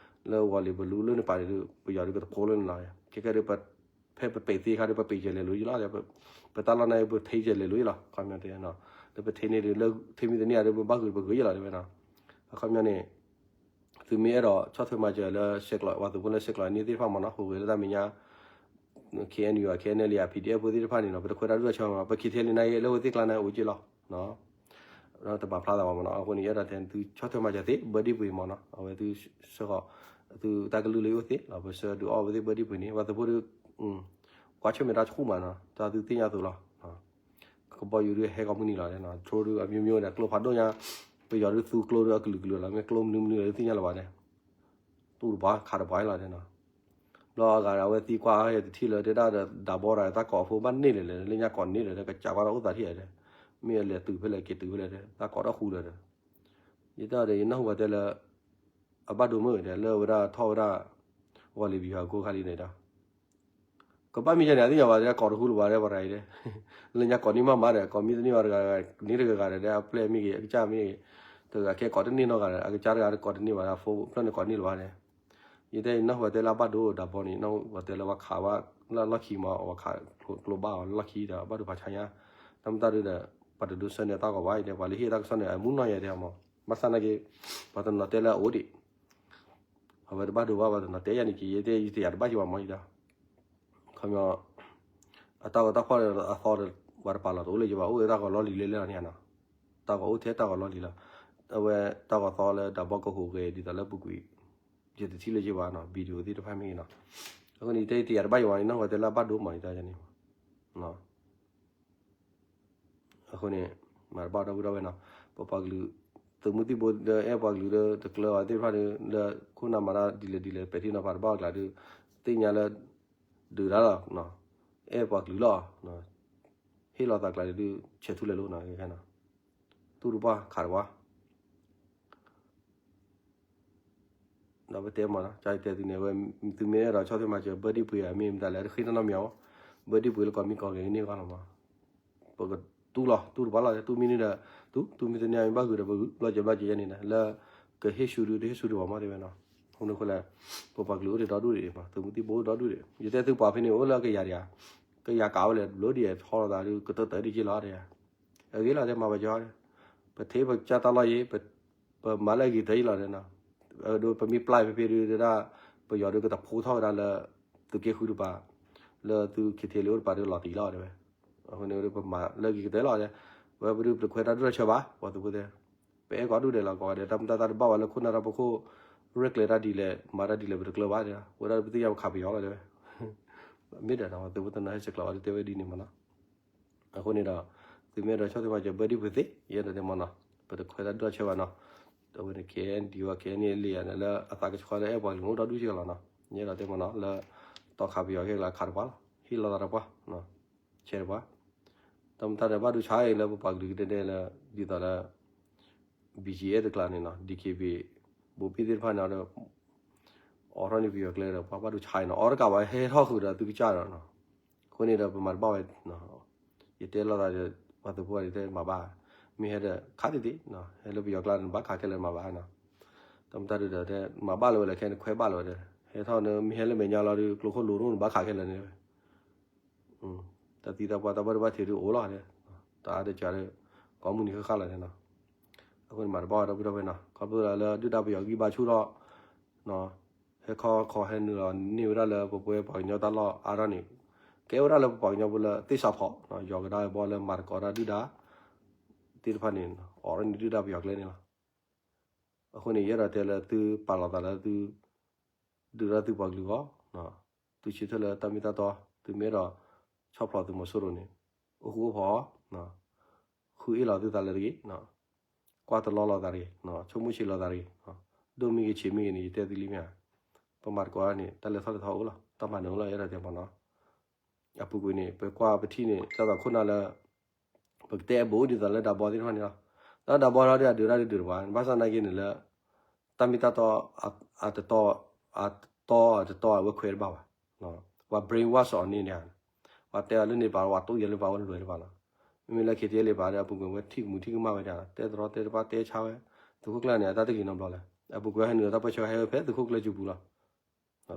လၢဝီၤလ့ၤပလူလၢန့ၣ်ပၤန့ၣ်ဒီး ပယီၤဒီးကတဖိလၢန့ၣ်လီၤ ခဲကဲဒီး ဖဲပပ့ၤသ့ခါဒီး ပပ့ၤယဲၢ်လဲၤလိၤယံၤလီၤ ပတၢ်လီၢ်န့ၣ် ပထံယဲၢ်လဲၤလိၤယံၤလီၤ ခီပညီတဲ လၢပထံန့ၣ်ဒီး လၢထံမ့ၢ်တန့ၢ်အီၤဒီး ပဘၣ်ဂုာ်ပဂုာ်ယံၤလီၤတဲဝဲနီၤ အခီပညီန့ၣ် သုမ့ၢ်အဲၣ်ဒိးဆီၣ်ထွဲမၤစၢၤလၢဆဲးကျိး ပှၤသုးဖိလၢဆဲးကျိးန့ၢ်သ့ၣ်တဖၣ်မးနီၤ ဟူးဂဲၤလၢတၢ်မဲာ်ညါ K N U အ K N L A အ P D F ဖိသ့ၣ်တဖၣ်န့ၣ်နီၤ ပတခွဲးတၢ်ဒုၣ်တၢ်ဆၢမးနီၤ ပ K T L A နာ်က့ လၢဝဲသ့ၣ်ကျါန့ၣ်အိၣ်က့လီၤ တဘၣ်ဖျါသးဘၣ်မးနီၤ အဃိန့ၣ် ယအဲၣ်ဒိးတဲသုဆီၣ်ထွဲမၤစၢၤသ့ ဘၢဒံပှ့ၤမးနီၤ အဝဲသုဆၢဃီၤ သုတၢ်ကလုၢ်လၢယအိၣ်သ့လီၤ ပဆၢဒုးအီၣ်ဝဲသ့ၣ်ဘၢဒံပှ့ၤန့ၣ် ပှၤသုးဖိဒီး ကွၢ်ဆၢၣ်မဲာ်တၢ်ဆူၣ်မးနီၤ တၢ်သုသ့ၣ်ညါအသိးလီၤ ကဘီယူၤဒုးဟဲကိးမုၢ်နံၤလီၤ drone ဒုး အမျိုးမျိုးဒီး ကျိဖးဒိၣ်ညါ ပယီၤဒုးသူကျိဒုးအကလုာ်ကလုာ်လီၤ မ့ၢ်ကျိမနုၤမနုၤလၢသုသ့ၣ်ညါလၢၤဘၣ်န့ၣ် တူၢ်တပှၤခးတပှၤလီၤတဲနီၤ ဘျီအဂၤဒီးအဝဲသံကွၢ်အါယတထံၣ်လၢတဲဒၣ်ဒီး ဒးဘီဒီးတၢ်ကိးအဖိဘၣ်န့ၢ်လဲၣ်လဲၣ် လၢညါကိးန့ၢ်လဲၣ်ဒီး ကစးကွၢ်ဒီးအိၣ်သးထံၣ်တဲ မ့ၢ်အလဲၤတုၤဖဲလဲၣ်က့ၤတုၤဖဲလဲၣ်တဲ တၢ်ကိးထီၣ်ဃူလၢၤဒီး ယတဲဒီးယနၢ်ဟူပှၤတဲလၢ အဘၣ်ဒိမ့ၢ်ဂ့ၤတဲ လၢဝဲဒၣ်ထီၣ်ဝဲဒၣ် ဝီၤလ့ၤဘံၤဟးကိးခါလံန့ၣ်ဒီး ကဘၣ်မ့ၢ်ယၤန့ၣ် အသ့ၣ်ညါဘၣ်တဲကိးတဃူလၢၤဘၣ်တဲပှၤရၤအံၤတဲ လၢညါကိးန့ၢ်မးမးဒီး ကိးမံတန့ၢ်ဘၣ်တဂၤတဂၤ န့ၢ်တဂၤဂၤဒီး အပျဲၢ်မ့ၢ်ဂ့ၤ အကစၢ်မ့ၢ်ဂ့ၤ တဂၤခဲကိးတန့ၢ်နီတဂၤဒီး အကစၢ်တဂၤတကိးတန့ၢ်ဘၣ်ဒီး ဖိဖျၢၣ်န့ၣ်ကိးန့ၢ်လၢၤဘၣ်တဲ ယတဲယနၢ်ဟူပှၤတဲလၢအဘၣ်ဒိဒးဘီန့ၣ် နၢ်ဟူပှၤတဲလၢပှၤခးဘၣ် လၢလီၢ်ခံမး ပှၤခးကျိဘၣ်အီၤလၢလီၢ်ခံဒီး ဘၣ်ဒိဖးဆါညါ တၢ်မတၤဒုဒီး ပှၤတဒိးဆၢန့ၢ်အတၢ်ဂီၤဘၣ်အံၤတဲ ပှၤလၢဟ့ၣ်တၢ်ကစီၣ်န့ၣ် အမူနီၢ်ယဲတဲမး ဘၣ်ဆၣ်နာ်က့ ပှၤတနီၤတဲလၢအအိၣ်ဒံး အဝဲတဘၣ်ဒိဘၣ် ပှၤတနီၤတဲယၤန့ၣ်က့ ယတဲယတယာ်တဘၣ်ယံၤဘၣ်မးယတဲ ခီပညီ အတၢ်ဂီၤတၢ်ဖီၣ်အသီဒီး ပှၤတပာ်လီၤတအိၣ်လၢယဘၣ် အိၣ်ဝဲတၢ်ဂီၤလီၢ်လံၤလဲၣ်လဲၣ်လီၤန့ၣ်နီၤ တၢ်ဂီၤအိၣ်ထဲတၢ်ဂီၤလီၢ်လံၤလီၤ အဝဲတၢ်ဂီၤသီလၢဒးဘီကဟူးဂဲၤဒ်သိးလၢပူၤကွံာ် ယတထံၣ်လၢယဘၣ်နီၤ video သ့ၣ်တဖၣ်မ့ၢ်ဂ့ၤနီၤ အဃိန့ၣ် ယတဲယတယာ်တဘၣ်ယံၤဘၣ်န့ၣ် နၢ်ဟူပှၤတဲလၢအဘၣ်ဒိမးယတဲန့ၣ် အဃိန့ၣ် မၤတဘၣ်ဒီပုၢ်ဒီဝဲၢ်နီၤ, ပပှၤကလုာ် သုးမုၢ်သံၣ်ဘိဒီးအဲၣ်ပှၤကလုာ်ဒီးတကျၢၤအီၤသ့ၣ်တဖၣ်ဒီး လၢခိၣ်နၢ်မၤတၢ်ဒ်လဲၣ်ဒ်လဲၣ် ပဲာ်ထံနီၤဖးတဘၣ်အကျါဒီး သ့ၣ်ညါလၢ ဒုးတၢ်လီၤ, အဲၣ်ပှၤကလုာ်လီၤ, ဟ့ၣ်လီၤသးကျါဒီး ဆဲးထူလဲၤလိနီၤ, သူၣ်တပှၢ်ခးတပှၢ် ဒီးပတဲမးနီၤ, ကတဲသုန့ၣ် ဝဲသုမ့ၢ်အဲၣ်ဒိးဆီၣ်ထွဲမၤစၢၤ ဘၢၣ်ဒံၣ်ပှ့ၤဧါ မ့ၢ်မတၤလဲၣ် တဃ့တၢ်နီတမံၤဧါ, ဘၢၣ်ဒံၣ်ပှ့ၤလၢကီၢ်မံကီၢ်ဂဲၤန့ၢ်ဂီၢ်လီၤမး, ပကတူၢ်လီၤ တူၢ်တပှၢ်လီၤ တူၢ်မံန့ၣ်ဒီး တူၢ် တူၢ်မံတန့ၢ်မ့ၢ်ဘၣ်ဂုာ်ဒီး ပဂုာ်ဘျီၣ်ကဲဘျီၣ်ကဲယဲန့ၣ်ဒီး လၢကဟ့ၣ်ဆူၣ်ဒုး တဟ့ၣ်ဆူၣ်ဒုးဘၣ်မးတဲဝဲနီၤ, အဃိန့ၣ်အဃိလဲၣ်, ပပှၤကလုာ်အိၣ်ဒံးဒီဒူၣ်ဒံးမး သုးမုၢ်သံၣ်ဘိအိၣ်ဒီဒူၣ်ဒံး ယတဲသုပှၤဖဲန့ၣ် အိၣ်လၢကယၤဒံးဧါ, ကယၤကးဝဲလဲၣ် ဘျိဒံးထီလီၤသးဒုး ကတၢၢ်တၢၢ်ဒံးက့လီၤဒံးဧါ, အဂ့ၤလီၤတဲမၤပကီ ပထံၣ်ပကစၢ်တၢ်လီၢ်ယံၤ, ပမၤလၢအဂ့ၤတၢၢ်ယံၤလီၤနီၤ, ဒီးပမ့ၢ်ပျၢ်ဖဲဖဲဒုးဒၣ် ပယီၤဒုးကတဖိထီၣ်ဝဲဒၣ်လၢ သုးက့ဃုတပၤ, လၢသုးခံထံလံအိၣ်တပၤဒုးလီၤတံၢ်လီၤတဲဝဲ, အဃိန့ၣ်ဒုးပမၤလၢအဂ့ၤကတၢၢ်လီၤတဲ, ဝဲပဒုးပတခွဲးတၢ်ဒုၣ်တၢ်ဆၢဘၣ် ပှၤသုးဖိတဲ, ပအဲၣ်ကိးဒူၣ်ဒဲးလီၤကိးဂၤဒဲး တၢ်မုာ်တၢ်သးတဘၣ်ဝဲလၢခိၣ်နၢ်တၢ်ဖီခိၣ်, ရဲၣ်ကျဲၤတၢ်ဒ်လဲၣ် မၤတၢ်ဒ်လဲၣ် ပတကျၢၤဘၣ်တဲ, ဝဲဒၣ်ပသ့ၣ်ညါပခးပယီၤလီၤတဲဝဲ, မ့ၢ်ဒီးပှၤသုးဖိတနီၤဟဲစဲးကျိးဝဲဒၣ်တဲဝဲဒ်န့ၣ်မးနီၤ အဃိန့ၣ်ဒီး သုမ့ၢ်အဲၣ်ဒိးဆီၣ်ထွဲမၤစၢၤ ဘၢၣ်ဒံၣ်ပှ့ၤသ့ ယအဲၣ်ဒိးတဲမးနီၤ, ပတခွဲးတၢ်ဒုၣ်တၢ်ဆၢဘၣ်နီၤ, အဝဲန့ၣ် KNDO KNLA န့ၣ်လၢအသးကဆှီလၢအဲၣ်ပှၤကလုာ်အိၣ်ဒီဒူၣ်က့လီၤနီၤ, ယအဲၣ်ဒိးတဲမးနီၤ လၢ တီခးပယီၤခဲလၢာ်ခးတပှၢ်လီၤ ဟ့ၣ်လီၤသးတပှၢ်, ဆဲးတပှၢ်, တၢ်မတၤဒီးဘၣ်ဒိဆါအံၤလၢပပှၤကလုာ်ကဒဲဒဲလၢ ဒ်သိးလၢ BGF တကျါန့ၣ်နီၤ DKBA ဘိးဘ့ၣ်သ့ၣ်တဖၣ်န့ၣ်ဒီး အိးထီၣ်န့ၢ်ပယီၤကျဲဒီး ပှၤဘၣ်ဒိဆါအံၤနီၤ အိးတကးဘၣ်ဟဲထီၣ်ဃုာ်ဒီးသုကစၢ်ဒီးနီၤ, အဃိန့ၣ်ဒီးပမၤတဘၣ်ဝဲ, ယတဲလိာ်သးဒီး ပှၤသုးဖိန့ၣ်တဲမၤဘၣ်, မ့ၢ်ဟဲဒီးခးတံၢ်တံၢ်, ဟဲလၢပယီၤကျါန့ၣ် ဘၣ်ခးခဲလၢာ်မၤဘၣ်နီၤ, တၢ်မတၤဒုးဒီးတဲ မၤဘၣ်လၢၤဝဲလၢခဲန့ၣ် ခွဲးဘၣ်လၢၤဝဲဒီး ဟဲထီၣ်န့ၣ် မ့ၢ်ဟဲလၢမဲာ်ညါလီၤဒီး ကျိခိၣ်လိၤဒိၣ်န့ၣ် ဘၣ်ခးခဲလၢာ်န့ၣ် တၢ်သံတၢ်ပှၢ်တၢ်ဘၣ်ဒိဘၣ်ထံးဒုးအိၣ်လီၤ, တၢ်အါတကးဒီး ကိးမုၢ်နံၤဃၣ်ဃၣ်လီၤန့ၣ်နီၤ, အဃိန့ၣ်မၤတဘၣ်ဝဲဒီပုၢ်ဒီဝဲၢ်နီၤ ခီဖျိလၢဒုၣ်ဒါပယီၤဂံၢ်ဘါဆူၣ်ထီၣ်, ဟဲခီခီဟဲနုာ်လီၤန့ၢ်ဝဲဒၣ်လၢပပှဲၤပှၤကညီတၢ်လီၢ်အါထီၣ်န့ၣ်, ကဲဝဲဒၣ်လၢပပှၤကညီဖိလၢသ့ၣ်ဆီဖီး, ယီၤကဒါဘီလၢမၤသကိးတၢ်ဒုၣ်ဒါ သ့ၣ်တဖၣ်န့ၣ်, အိးထီၣ်န့ၢ်ဒုၣ်ဒါပယီၤကျဲန့ၣ်လီၤ. အဃိန့ၣ် ယအဲၣ်ဒိးတဲလၢသုပာ်လီၤသးလၢသု ဒုးတၢ်သုပှၤကလုာ်အဂီၢ်, သုဆၢထၢၣ်လၢတၢ်မ့ၢ်တၢ်တီ, သုမ့ၢ်အဲၣ်ဒိးဆီၣ်ဖျိးသုးမီၤစိရိၤန့ၣ်, အိၣ်ဃူအိၣ်ဖိး, ဃုအ့ၣ်လီၤသုသးလၢတဂ့ၤ, ကွၢ်တလီလီၤသးတဂ့ၤ, ဆိကမိၣ်ဆံးလီၤသးတဂ့ၤ, ဒိၣ်မ့ၢ်ဂ့ၤဆံးမ့ၢ်ဂ့ၤန့ၣ် ယတဲသုလံမ့ၢ်ဧါ, ပမၤသကိးတၢ်န့ၣ် တၢ်လဲၤထီၣ်လဲၤထီအိၣ်လီၤ, တၢ်မၤနၢၤအိၣ်လီၤ ယအဲၣ်ဒိးတဲမးနီၤ. အပူၤကွံာ်န့ၣ် ပကွၢ်ပထံၣ်န့ၣ် တၢ်သးခိၣ်နၢ်လၢ ပကတဲအဘူးဒ်သိးလၢဒးဘီသ့ၣ်တဖၣ်န့ၣ်လီၤ. တၢ်ဒးဘီထီၣ်ဒၣ်ဒုးတၢ်ဒုးတဘၣ် ဘၣ်ဆၣ်နာ်က့န့ၣ်လၢ တၢ်မ့ၢ်တၢ်တီ အတတီ အတတီအဝဲခွဲးတဘၣ်ဘၣ်. ပှၤ brainwash အီၤန့ၣ်န့ၣ် ပှၤတဲအီၤလၢန့ၣ်ပာ် ပှၤတိၢ်ယဲလၢပှၤဝဲလွဲၢ်လၢပှၤလီၤ. မ့မ့ၢ်လၢ ခ့ထံလ့ပာ်ဒီး အပူၤကွံာ်ဝဲထံၣ်ကမူထံၣ်ကမၣ်ဝဲဒၣ် တဲသရီတဲတဘၣ်တဲဆါဝဲ သုးခိၣ်ကျၢၢ်န့ၣ် အတၢ်တဂ့ၤနီတဘျီလၢၤ. အပူၤကွံာ်ဟဲနုာ်လီၤတၢ်ပၢဆှၢဟဲဝဲဖဲသုးခိၣ်ကျၢၢ်စုပူၤလီၤ.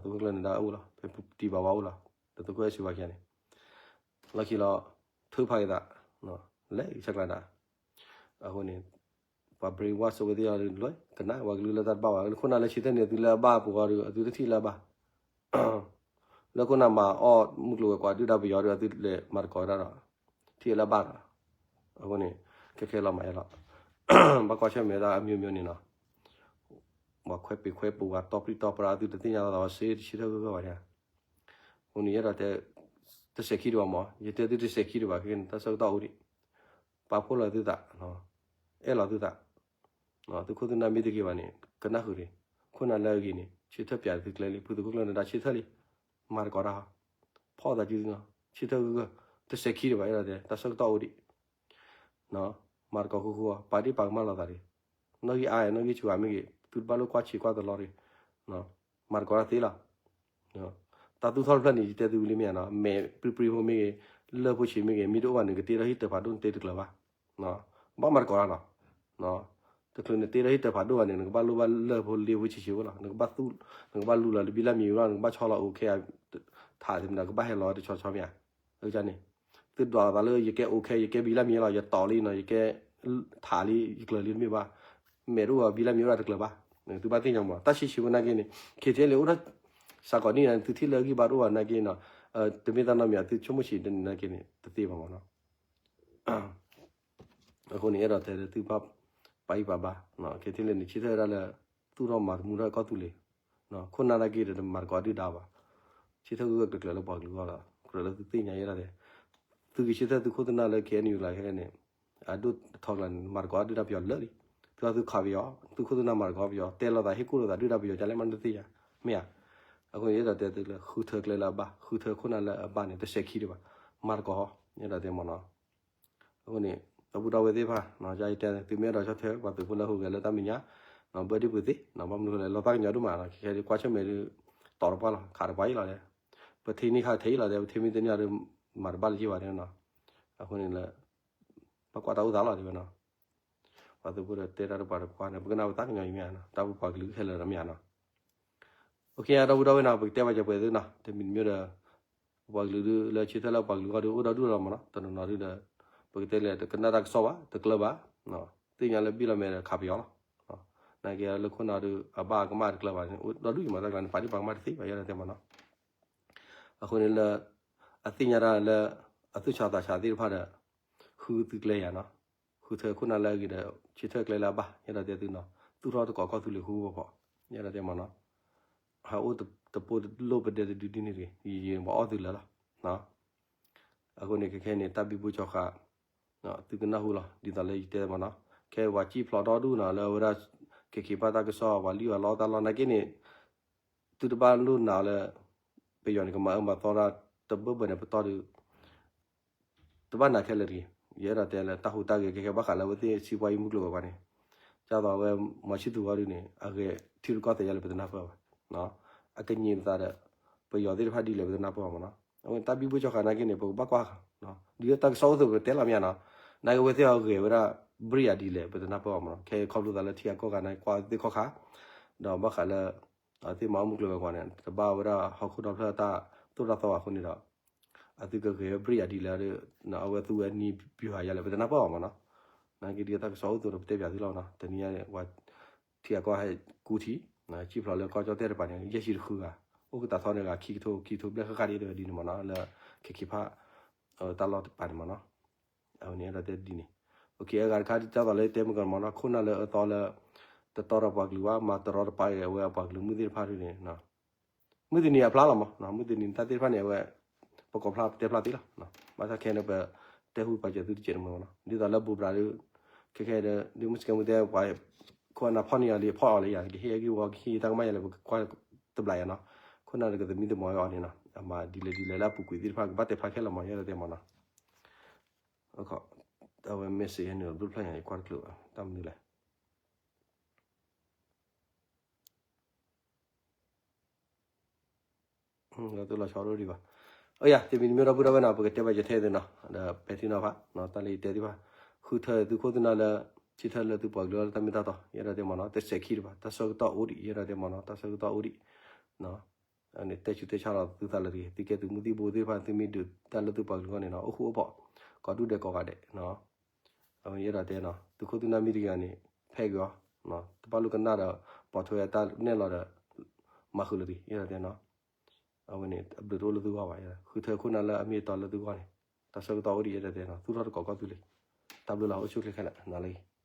သုးခိၣ်ကျၢၢ်န့ၣ်ဒၣ်အိၣ်လီၤ ဖဲတံၤဘၣ်ဝါအိၣ်လီၤ. ဒီးသုးခိၣ်အဲၣ်စူၤဘၣ်ခံဂၤန့ၣ် လီၢ်ခံလီၤ ထုးဖးက့ၤသး လဲၤဆဲးကျိးဒၣ်. အဃိန့ၣ် ပှၤ brainwash ဝဲသ့ၣ်အီၤလၢ ကနၣ်ပှၤကလုာ်လၢတၢ်တဘၣ်ဘၣ် လၢခိၣ်နၢ်လၢဆၢထၢၣ်န့ၣ် အသုလၢအဘၣ်ပူၤဃီဒီး အသုတထံၣ်လၢအဘၣ် လၢခိၣ်နၢ်မၤအီၣ်မုၢ်ကျိၤဝဲၤကွာ်ဒုၣ်ဒါပယီၤဒီး အသုလဲၤမၤသကိးဝဲဒၣ်ဒီး ထံၣ်လၢအဘၣ်ဒီး အဃိန့ၣ် ခဲခဲလီၤမးယဲလီၤ. ဘၣ်ကွၢ်ဆၢၣ်မဲာ်ဒၣ်အမျိုးမျိုးန့ၣ်နီၤ ပှၤခွဲးပ့ၤခွဲးပူၤ ပှၤတီပရံၣ်တီပရါအသုတသ့ၣ်ညါလီၤသးဝဲစ့တဆံထၢၣ်ဂၢၢ်ဂၢၢ်ဘၣ်န့ၣ် အဃိန့ၣ် ယအဲၣ်ဒိးတဲ တစဲးခံတဘၣ်မး ယတဲသုတစဲးခံတဘၣ် ခဲကနံၣ် တၢ်ဆၢကတီၢ်အိၣ်ဒံး ပာ်ဖှိၣ်လီၤသုသး အဲၣ်လီၤသုသး သုးခိၣ်သုးနၢ်မ့ၢ်တဂ့ၤဘၣ်န့ၣ် ကနၣ်ဃုာ်လံ ခိၣ်နၢ်လၢအဂ့ၤန့ၣ် ဆၢထၢၣ်ပၠးသုကျဲလံ ဖုသုးခိၣ်ကျၢၢ်နဒါဆၢထၢၣ်လံ မၤသကိးတၢ် ဖီၣ်သးစုသုနီၤ ဆၢထၢၣ်ဂၢၢ်ဂၢၢ် တစဲးခံတဘၣ် အဲၣ်ဒိးတဲ တၢ်ဆၢကတီၢ်အိၣ်ဒံး မၤသကိးဃူဃူအီၤ ပာ်ဒ့ၣ်ပာ်ကမၣ်လိာ်သးတဂ့ၤ နီၣ်ဂံၢ်အါ နီၣ်ဂံၢ်ဆူးအါမ့ၢ်ဂ့ၤ သုတဘၣ်လိၣ်ကွၢ်ဆံးကွၢ်တလီတဂ့ၤ မၤသကိးတၢ်သ့လီၤ တၢ်သူၣ်ထီၣ်တဖျၢၣ်န့ၣ် ယတဲသုဝံၤလံမ့ၢ်ဧါနီၤ မဲာ်ပြံပြံဖိမ့ၢ်ဂ့ၤ လၢၢ်ဖိဆံးမ့ၢ်ဂ့ၤ မ့ၢ်တအိၣ်ဘၣ်န့ၣ် ကတ့ထီၣ်ဟံၣ်တၢၤဖးဒိၣ်န့ၣ်တ့တကျၢၤဘၣ် ဘၣ်မၤသကိးတၢ်လီၤ တချုးနတ့ထီၣ်ဟံၣ်တၢၤဖးဒိၣ်ဘၣ်န့ၣ် နကဘၣ်လိၣ်ဘၣ်လၢၢ်ဖိလ့ဖိဆံးဆံးဖိလီၤ နကဘၣ်သူၣ် နကဘၣ်လူလီၤလၢဘံလၢ်မံၤလီၤ နကဘၣ်ဆီလီၤအိၣ်ခဲအံၤ ထးသ့ၣ်မနုၤ ကဘၣ်ဟဲလီၤတဆီဆီမ့ၢ်ဧါ အန့ၣ် သုဒွးသးလၢယကဲအိၣ်ခဲ ယကဲဘံလၢမံၤလီၤ ယတီၤလံနီၤ ယကဲ ထးလံ ယကျၢၤလံတမ့ၢ်ဘၣ် မဲာ်တအိၣ်ဘံလၢမံၤအိၣ်ဒၣ်တကျၢၤဘၣ် သုဘၣ်သ့ၣ်ညါမး တၢ်ဆံးဆံးဖိနာ်က့န့ၣ် ခ့ထံလ့အိၣ်ထီၣ် စးကီးနံၣ်န့ၣ် သုထံၣ်လၢဂံၢ်ဘါတအိၣ်ဘၣ်နာ်က့နီၤ တမ့ၢ်တၢ်နီတမံၤ သုဆိကမိၣ်ဆံးနာ်က့န့ၣ် တသ့ဘၣ်မးနီၤ အဃိန့ၣ် အဲၣ်ဒိးတဲသုဘၣ်ပာ်ဂံၢ်ပာ်ဘါ ခ့ထံလ့န့ၣ် ဆၢထၢၣ်ဝဲဒၣ်လၢ သူၣ်ထီၣ်မၤသမူထီၣ်ကီၢ်သူလ့ၤ ခိၣ်နၢ်နာ်က့ဒီး တမၤသကိးဒုၣ်ဒါဘၣ် ဆၢထၢၣ်ဂၢၢ်ဂၢၢ်ကျၢၤကျၢၤလၢပှၤကလုာ်အဂီၢ်လီၤ ကြၢးလၢသုသ့ၣ်ညါယဲဒၣ်တဲ သုဂံၢ်ဆၢထၢၣ်သုခိၣ်သုနၢ်လၢ K N U လၢခဲအံၤန့ၣ် အဒိၣ်ထီကျါန့ၣ် မၤသကိးဒုၣ်ဒါပယီၤလၢာ်လံ. သုသုခးပယီၤ သုခိၣ်သုနၢ်မၤသကိးပယီၤ တဲလိာ်သးဟ့ၣ်ကူၣ်လိာ်သးဒုၣ်ဒါပယီၤ ကလဲၣ်မးနတသ့ၣ်ညါ မ့ၢ်ဧါ. အဃိန့ၣ် ယအဲၣ်ဒိးတဲသုလၢ ဃုထၢကျဲလၢအဘၣ် ဃုထၢခိၣ်နၢ်လၢအဘၣ်န့ၣ် တစဲးခံဒံးဘၣ် မၤသကိးဟီ ယအဲၣ်ဒိးတဲမ့ၢ်နီၤ. အဃိန့ၣ် ဒီပုၢ်ဒီဝဲၢ်သ့ၣ်တဖၣ် ယတဲ သုမ့ၢ်အဲၣ်ဒိးဆီၣ်ထွဲပှၤသုးဖိလၢဟူးဂဲၤလၢတၢ်မဲာ်ညါ ဘၢဒ့ၣ်ပှ့ၤသ့ ဘၣ်မနုၤလဲၣ် လီၤသးကညီၤဒိၣ်မးနီၤ ခဲခဲဒုးကွၢ်ဆၢၣ်မဲာ်ဒုး တီၤတပှၢ်လီၤ ခးတပှၢ်အံၤလီၤဒီး ပထံၣ်န့ၢ်ခါထဲအံၤလီၤဒီး ပထံၣ်မ့ၢ်တန့ၢ်ဒီး မၤတဘၣ်လၢၤဘၣ်ဒီးနီၤ. အဃိန့ၣ်လၢ ဘၣ်ကွၢ်တၢ်အိၣ်သးလီၤဒ်ဝဲနီၤ. ပှၤသုးဖိဒီးတဲတၢ်တပှၤတပှၢ်န့ၣ် ပကနၣ်ပသးကညီၤအံၤမ့ၢ်ဧါနီၤ တၢ်ပပှၤကလုာ်ခဲလၢာ်ဒီးမ့ၢ်ဧါနီၤ. အိၣ်ခ့ ဒီပုၢ်ဒီဝဲၢ်နီၤ ပကတဲဘၣ်ကၠီၤပှဲၤသုနီၤ တမံၤတမံၤဒီး ပပှၤကလုာ်ဒုးလၢဆၢထၢၣ်လၢပှၤကလုာ်ဂီၢ်ဒုးအိၣ်ဒီဒူၣ်လီၤမ့ၢ်နီၤ တနီၤနီၤဒုးဒီး ပကတဲလဲၣ် တကနၣ်တၢ်ကစီၣ်ဘၣ် တကျၢၤဘၣ် သ့ၣ်ညါလၢဘံၣ်လီၤမဲာ်ဒီးခးပယီၤလီၤ. နာ်က့လၢခိၣ်နၢ်ဒုး အဘၣ်အကမၣ်တကျၢၤဘၣ်န့ၣ် အိၣ်ဒီဒူၣ်အံၤမ့ၢ်တၢ်ကျါန့ၣ် ပာ်ဒံးပာ်ကမၣ်တသ့ဘၣ် ယအဲၣ်ဒိးတဲမ့ၢ်နီၤ. အဃိန့ၣ်လၢ အသ့ၣ်ညါတၢ်လၢ အသူၣ်ဆးသးဆးသ့ၣ်တဖၣ်ဒီး ဃုသုကျဲယၤနီၤ ဃုထၢခိၣ်နၢ်လၢအဂ့ၤဒီး ဆၢထၢၣ်ကျဲလၢအဘၣ် ယအဲၣ်ဒိးတဲသုနီၤ သူၣ်ထီၣ်တကိးကီၢ်သူလ့ၤဃူဖိး ယအဲၣ်ဒိးတဲမ့ၢ်နီၤ ဟးအိၣ်တပိၢ်တလိၣ်ပဒဲတဒုဒ်န့ၣ်တဂ့ၤ ယပှၤအီၣ်သုလၢာ်လီၤ. အဃိန့ၣ် ခဲခဲန့ၣ် တၢ်ဘံဘူကၠီဃာ် သုကနၢ်ဟူလီၤ ဒ်သိးလၢယတဲမ့ၢ်နီၤ ခဲပှၤစံၣ်ဖျိးဒီဒူၣ်နီၤ လၢအဝဲဒၣ် က့ၤက့ၤဖးတၢ်ကစီၣ် ပှၤလံၣ်အီၤလီတၢ်လီၢ်နာ်က့န့ၣ် သုတဘၣ်လိၣ်နာ်လၢ ပယီၤန့ၣ် ကမၤအၢမၤသီတၢ်တဘၢဘၢန့ၣ် ပတီၢ်ဒုး တဘၣ်နာ်ခဲလၢာ်တဂ့ၤ ယအဲၣ်ဒိးတဲလၢတၢ်ဟူးတၢ်ဂဲၤကဲကဲဘၣ်ဃးလၢအဝဲသ့ၣ်စံးပှၤယံၤမုၢ်ကျိၤဝဲၤကွာ်န့ၣ် ဒ်သိးအဝဲမၤဆံသူးဂီၢ်ဒုးန့ၣ် အဂဲၤထံရူၢ်ကီၢ်သဲးယါလၢပတနၢ်ပၢၢ်ဘၣ် အကညးပသးဒီး ပယီၤသ့ၣ်တဖၣ်ဒ်လဲၣ်ပတနၢ်ပၢၢ်ဘၣ်မ့ၢ်နီၤ အဝဲတၢ်ဘံဘူကၠီဃာ်နာ်က့န့ၣ် ပကဘၣ်ကွၢ် ဒ်တၢ်ကစီၣ်အိၣ်သိးပတဲလီၤမ့ၢ်ဧါနီၤ နာ်က့အဝဲသ့ၣ်အဂဲၤဝဲဒၣ် ဘြံၣ်အဒ်လဲၣ် ပတနၢ်ပၢၢ်ဘၣ်မ့ၢ်နီၤ ခဲခီဖျိသးလၢထံအကီၢ်ဂၤနာ်က့ကွၢ်သ့ၣ်ခီၣ်ခါ ဒီးဘၣ်ဃးလၢ အဝဲသ့ၣ်မၤအီၣ်မုၢ်ကျိၤဝဲၤကွာ်န့ၣ် တဘၣ်ဝဲဒၣ်ဟီၣ်ခိၣ်ဒီဖျၢၣ်တၢ်သိၣ်တၢ်သီဘၣ်အဃိန့ၣ်ဒီး အသုကဂဲၤဝဲဘြံၣ်အဒ်လဲၣ်ဒီး အဝဲသူဝဲနံၤပျူၤဟးယါလဲၣ် ပတနၢ်ပၢၢ်ဘၣ်မ့ၢ်နီၤ နာ်က့ဒ်တၢ်ကစီၣ်အိၣ်သိးဒီးပတဲပၠးသုလီၤနီၤ တနံၤညါန့ၣ် ပှၤထံအကီၢ်ဟဲကူထံ စံၣ်ဖျိးလၢကီၢ်ကၠီၣ်တဲၣ်တပၤန့ၣ် ယဲၢ်ဆံတဃုဂၤ အိၣ်ကတၢ်သီန့ၣ်ဂၤခံကထိ ခံကထိဘျဲၣ်ဃၣ်ဃၣ်ဒ်အံၤဒ်န့ၣ်မ့ၢ်နီၤ လၢ ခဲက့ၤဖး တၢ်လီၢ်တပၤန့ၣ်မ့ၢ်နီၤ အဝဲန့ၣ်အဲၣ်ဒိးတဲဒ်န့ၣ် အဂၤတခါဒ်တၢ်သိးလၢတဲမုၢ်ကီၢ်မ့ၢ်နီၤ ခိၣ်နၢ်လၢအသီလၢ တတီဒီးပှၤကလုာ်ဘၣ် မၤတရီတပါအဝဲအပှၤကလုာ်မုၢ်သ့ၣ်တဖၣ်ဒ်န့ၣ် မုၢ်တနံၤအဖျါလီၤမ့ၢ် မုၢ်တနံၤတၢ်သ့ၣ်တဖၣ်န့ၣ် အဝဲ ပကိးဖျါပတဲဖျါသ့လီၤ ဘၣ်ဆၣ်ခဲန့ၣ် ပတဲဟူပာ်စၢၤသုတကဲးတမှဲၤမ့ၢ်နီၤ ဒ်သိးလၢဘူးဘျါဒ် ခဲခဲဒီး ဒ်မုၢ်စကဲမုၢ်တဲပှၤ ခိၣ်အနၢ်ဖီၣ်န့ၢ်ယၤလံ ဖီၣ်အီၤလၢယၤ ကဟ့ၣ်အဂံၢ်ဝီ ကဟ့ၣ်တၢ်ကမၣ်ယၤလၢ ပကကွၢ်တဘျးယၤနီၤ ခိၣ်နၢ်ဒီးကသမံသမိးအီၤန့ၣ်နီၤ အမၤဒ်လဲၣ်ဒ်လဲၣ်လၢအပူၤကွံာ်သ့ၣ်တဖၣ် ကဘၣ်တဲဖျါခဲလီၤမ့ၢ် ယဲဒၣ်တဲမ့ၢ်နီၤ အဝဲ message ဟဲနုာ်ဘျုးဖျါညါ ယကွၢ်တကျၢၤဘၣ် တၢ်မနုၤလဲၣ် လီၤတိၢ်လီၤဆီဒိၣ်ဒံးဘၣ် အယၤ တမံၤတမံၤဒီပုၢ်ဒီဝဲၢ်နီၤ ပကတဲဘၣ်ယထဲသ့ၣ်နီၤ ဒီးပဲာ်ထံနီၤဖး တၢ်လၢယတဲသ့ၣ်တဖၣ် ဃုထၢသုခိၣ်သုနၢ်လၢ ဆၢထၢၣ်လၢသုပှၤကလုာ်လၢတၢ်မ့ၢ်တၢ်တီ ယဲဒၣ်တဲမ့ၢ်နီၤ တစဲးခံဒံးဘၣ် တၢ်ဆၢကတီၢ်အိၣ်ဒံး ယဲဒၣ်တဲမ့ၢ်နီၤ တၢ်ဆၢကတီၢ်အိၣ်ဒံး တဲဆူးတဲဆါလီၤသုသးလၢတဂ့ၤ သုကဲသုးမုၢ်သံၣ်ဘိသ့ၣ်တဖၣ် သုမ့ၢ်ဒုးတၢ်လၢသုပှၤကလုာ်အဂီၢ်န့ၣ်နီၤ အိၣ်ဃူအိၣ်ဖိး ကိးဒူၣ်ဒဲးကိးဂၤဒဲး အဝဲယဲဒၣ်တဲနီၤ သုခိၣ်သုနၢ်မ့ၢ်တဂၤန့ၣ် ဖဲးက့ၤအီၤ တဘၣ်လိၣ်ကနၣ်ဒီး ပိာ်ထွဲတၢ်နဲၣ်လီၤဒီး မၤဃုာ်လၢတဂ့ၤ ယဲဒၣ်တဲနီၤ အဝဲန့ၣ် အဘျုးတအိၣ်လၢသုဂီၢ်ဘၣ် ဃုထၢခိၣ်နၢ်လၢအမ့ၢ်အတီလၢသုဂီၢ်န့ၣ် တၢ်ဆၢကတီၢ်အိၣ်ဒံး ယဲဒၣ်တဲနီၤ သူၣ်ထီၣ်တကိးကီၢ်သူလ့ၤ တၢ်ဘျုးလီၤ အိၣ်ဆူၣ်ချ့ခဲလၢာ် နၤလၢ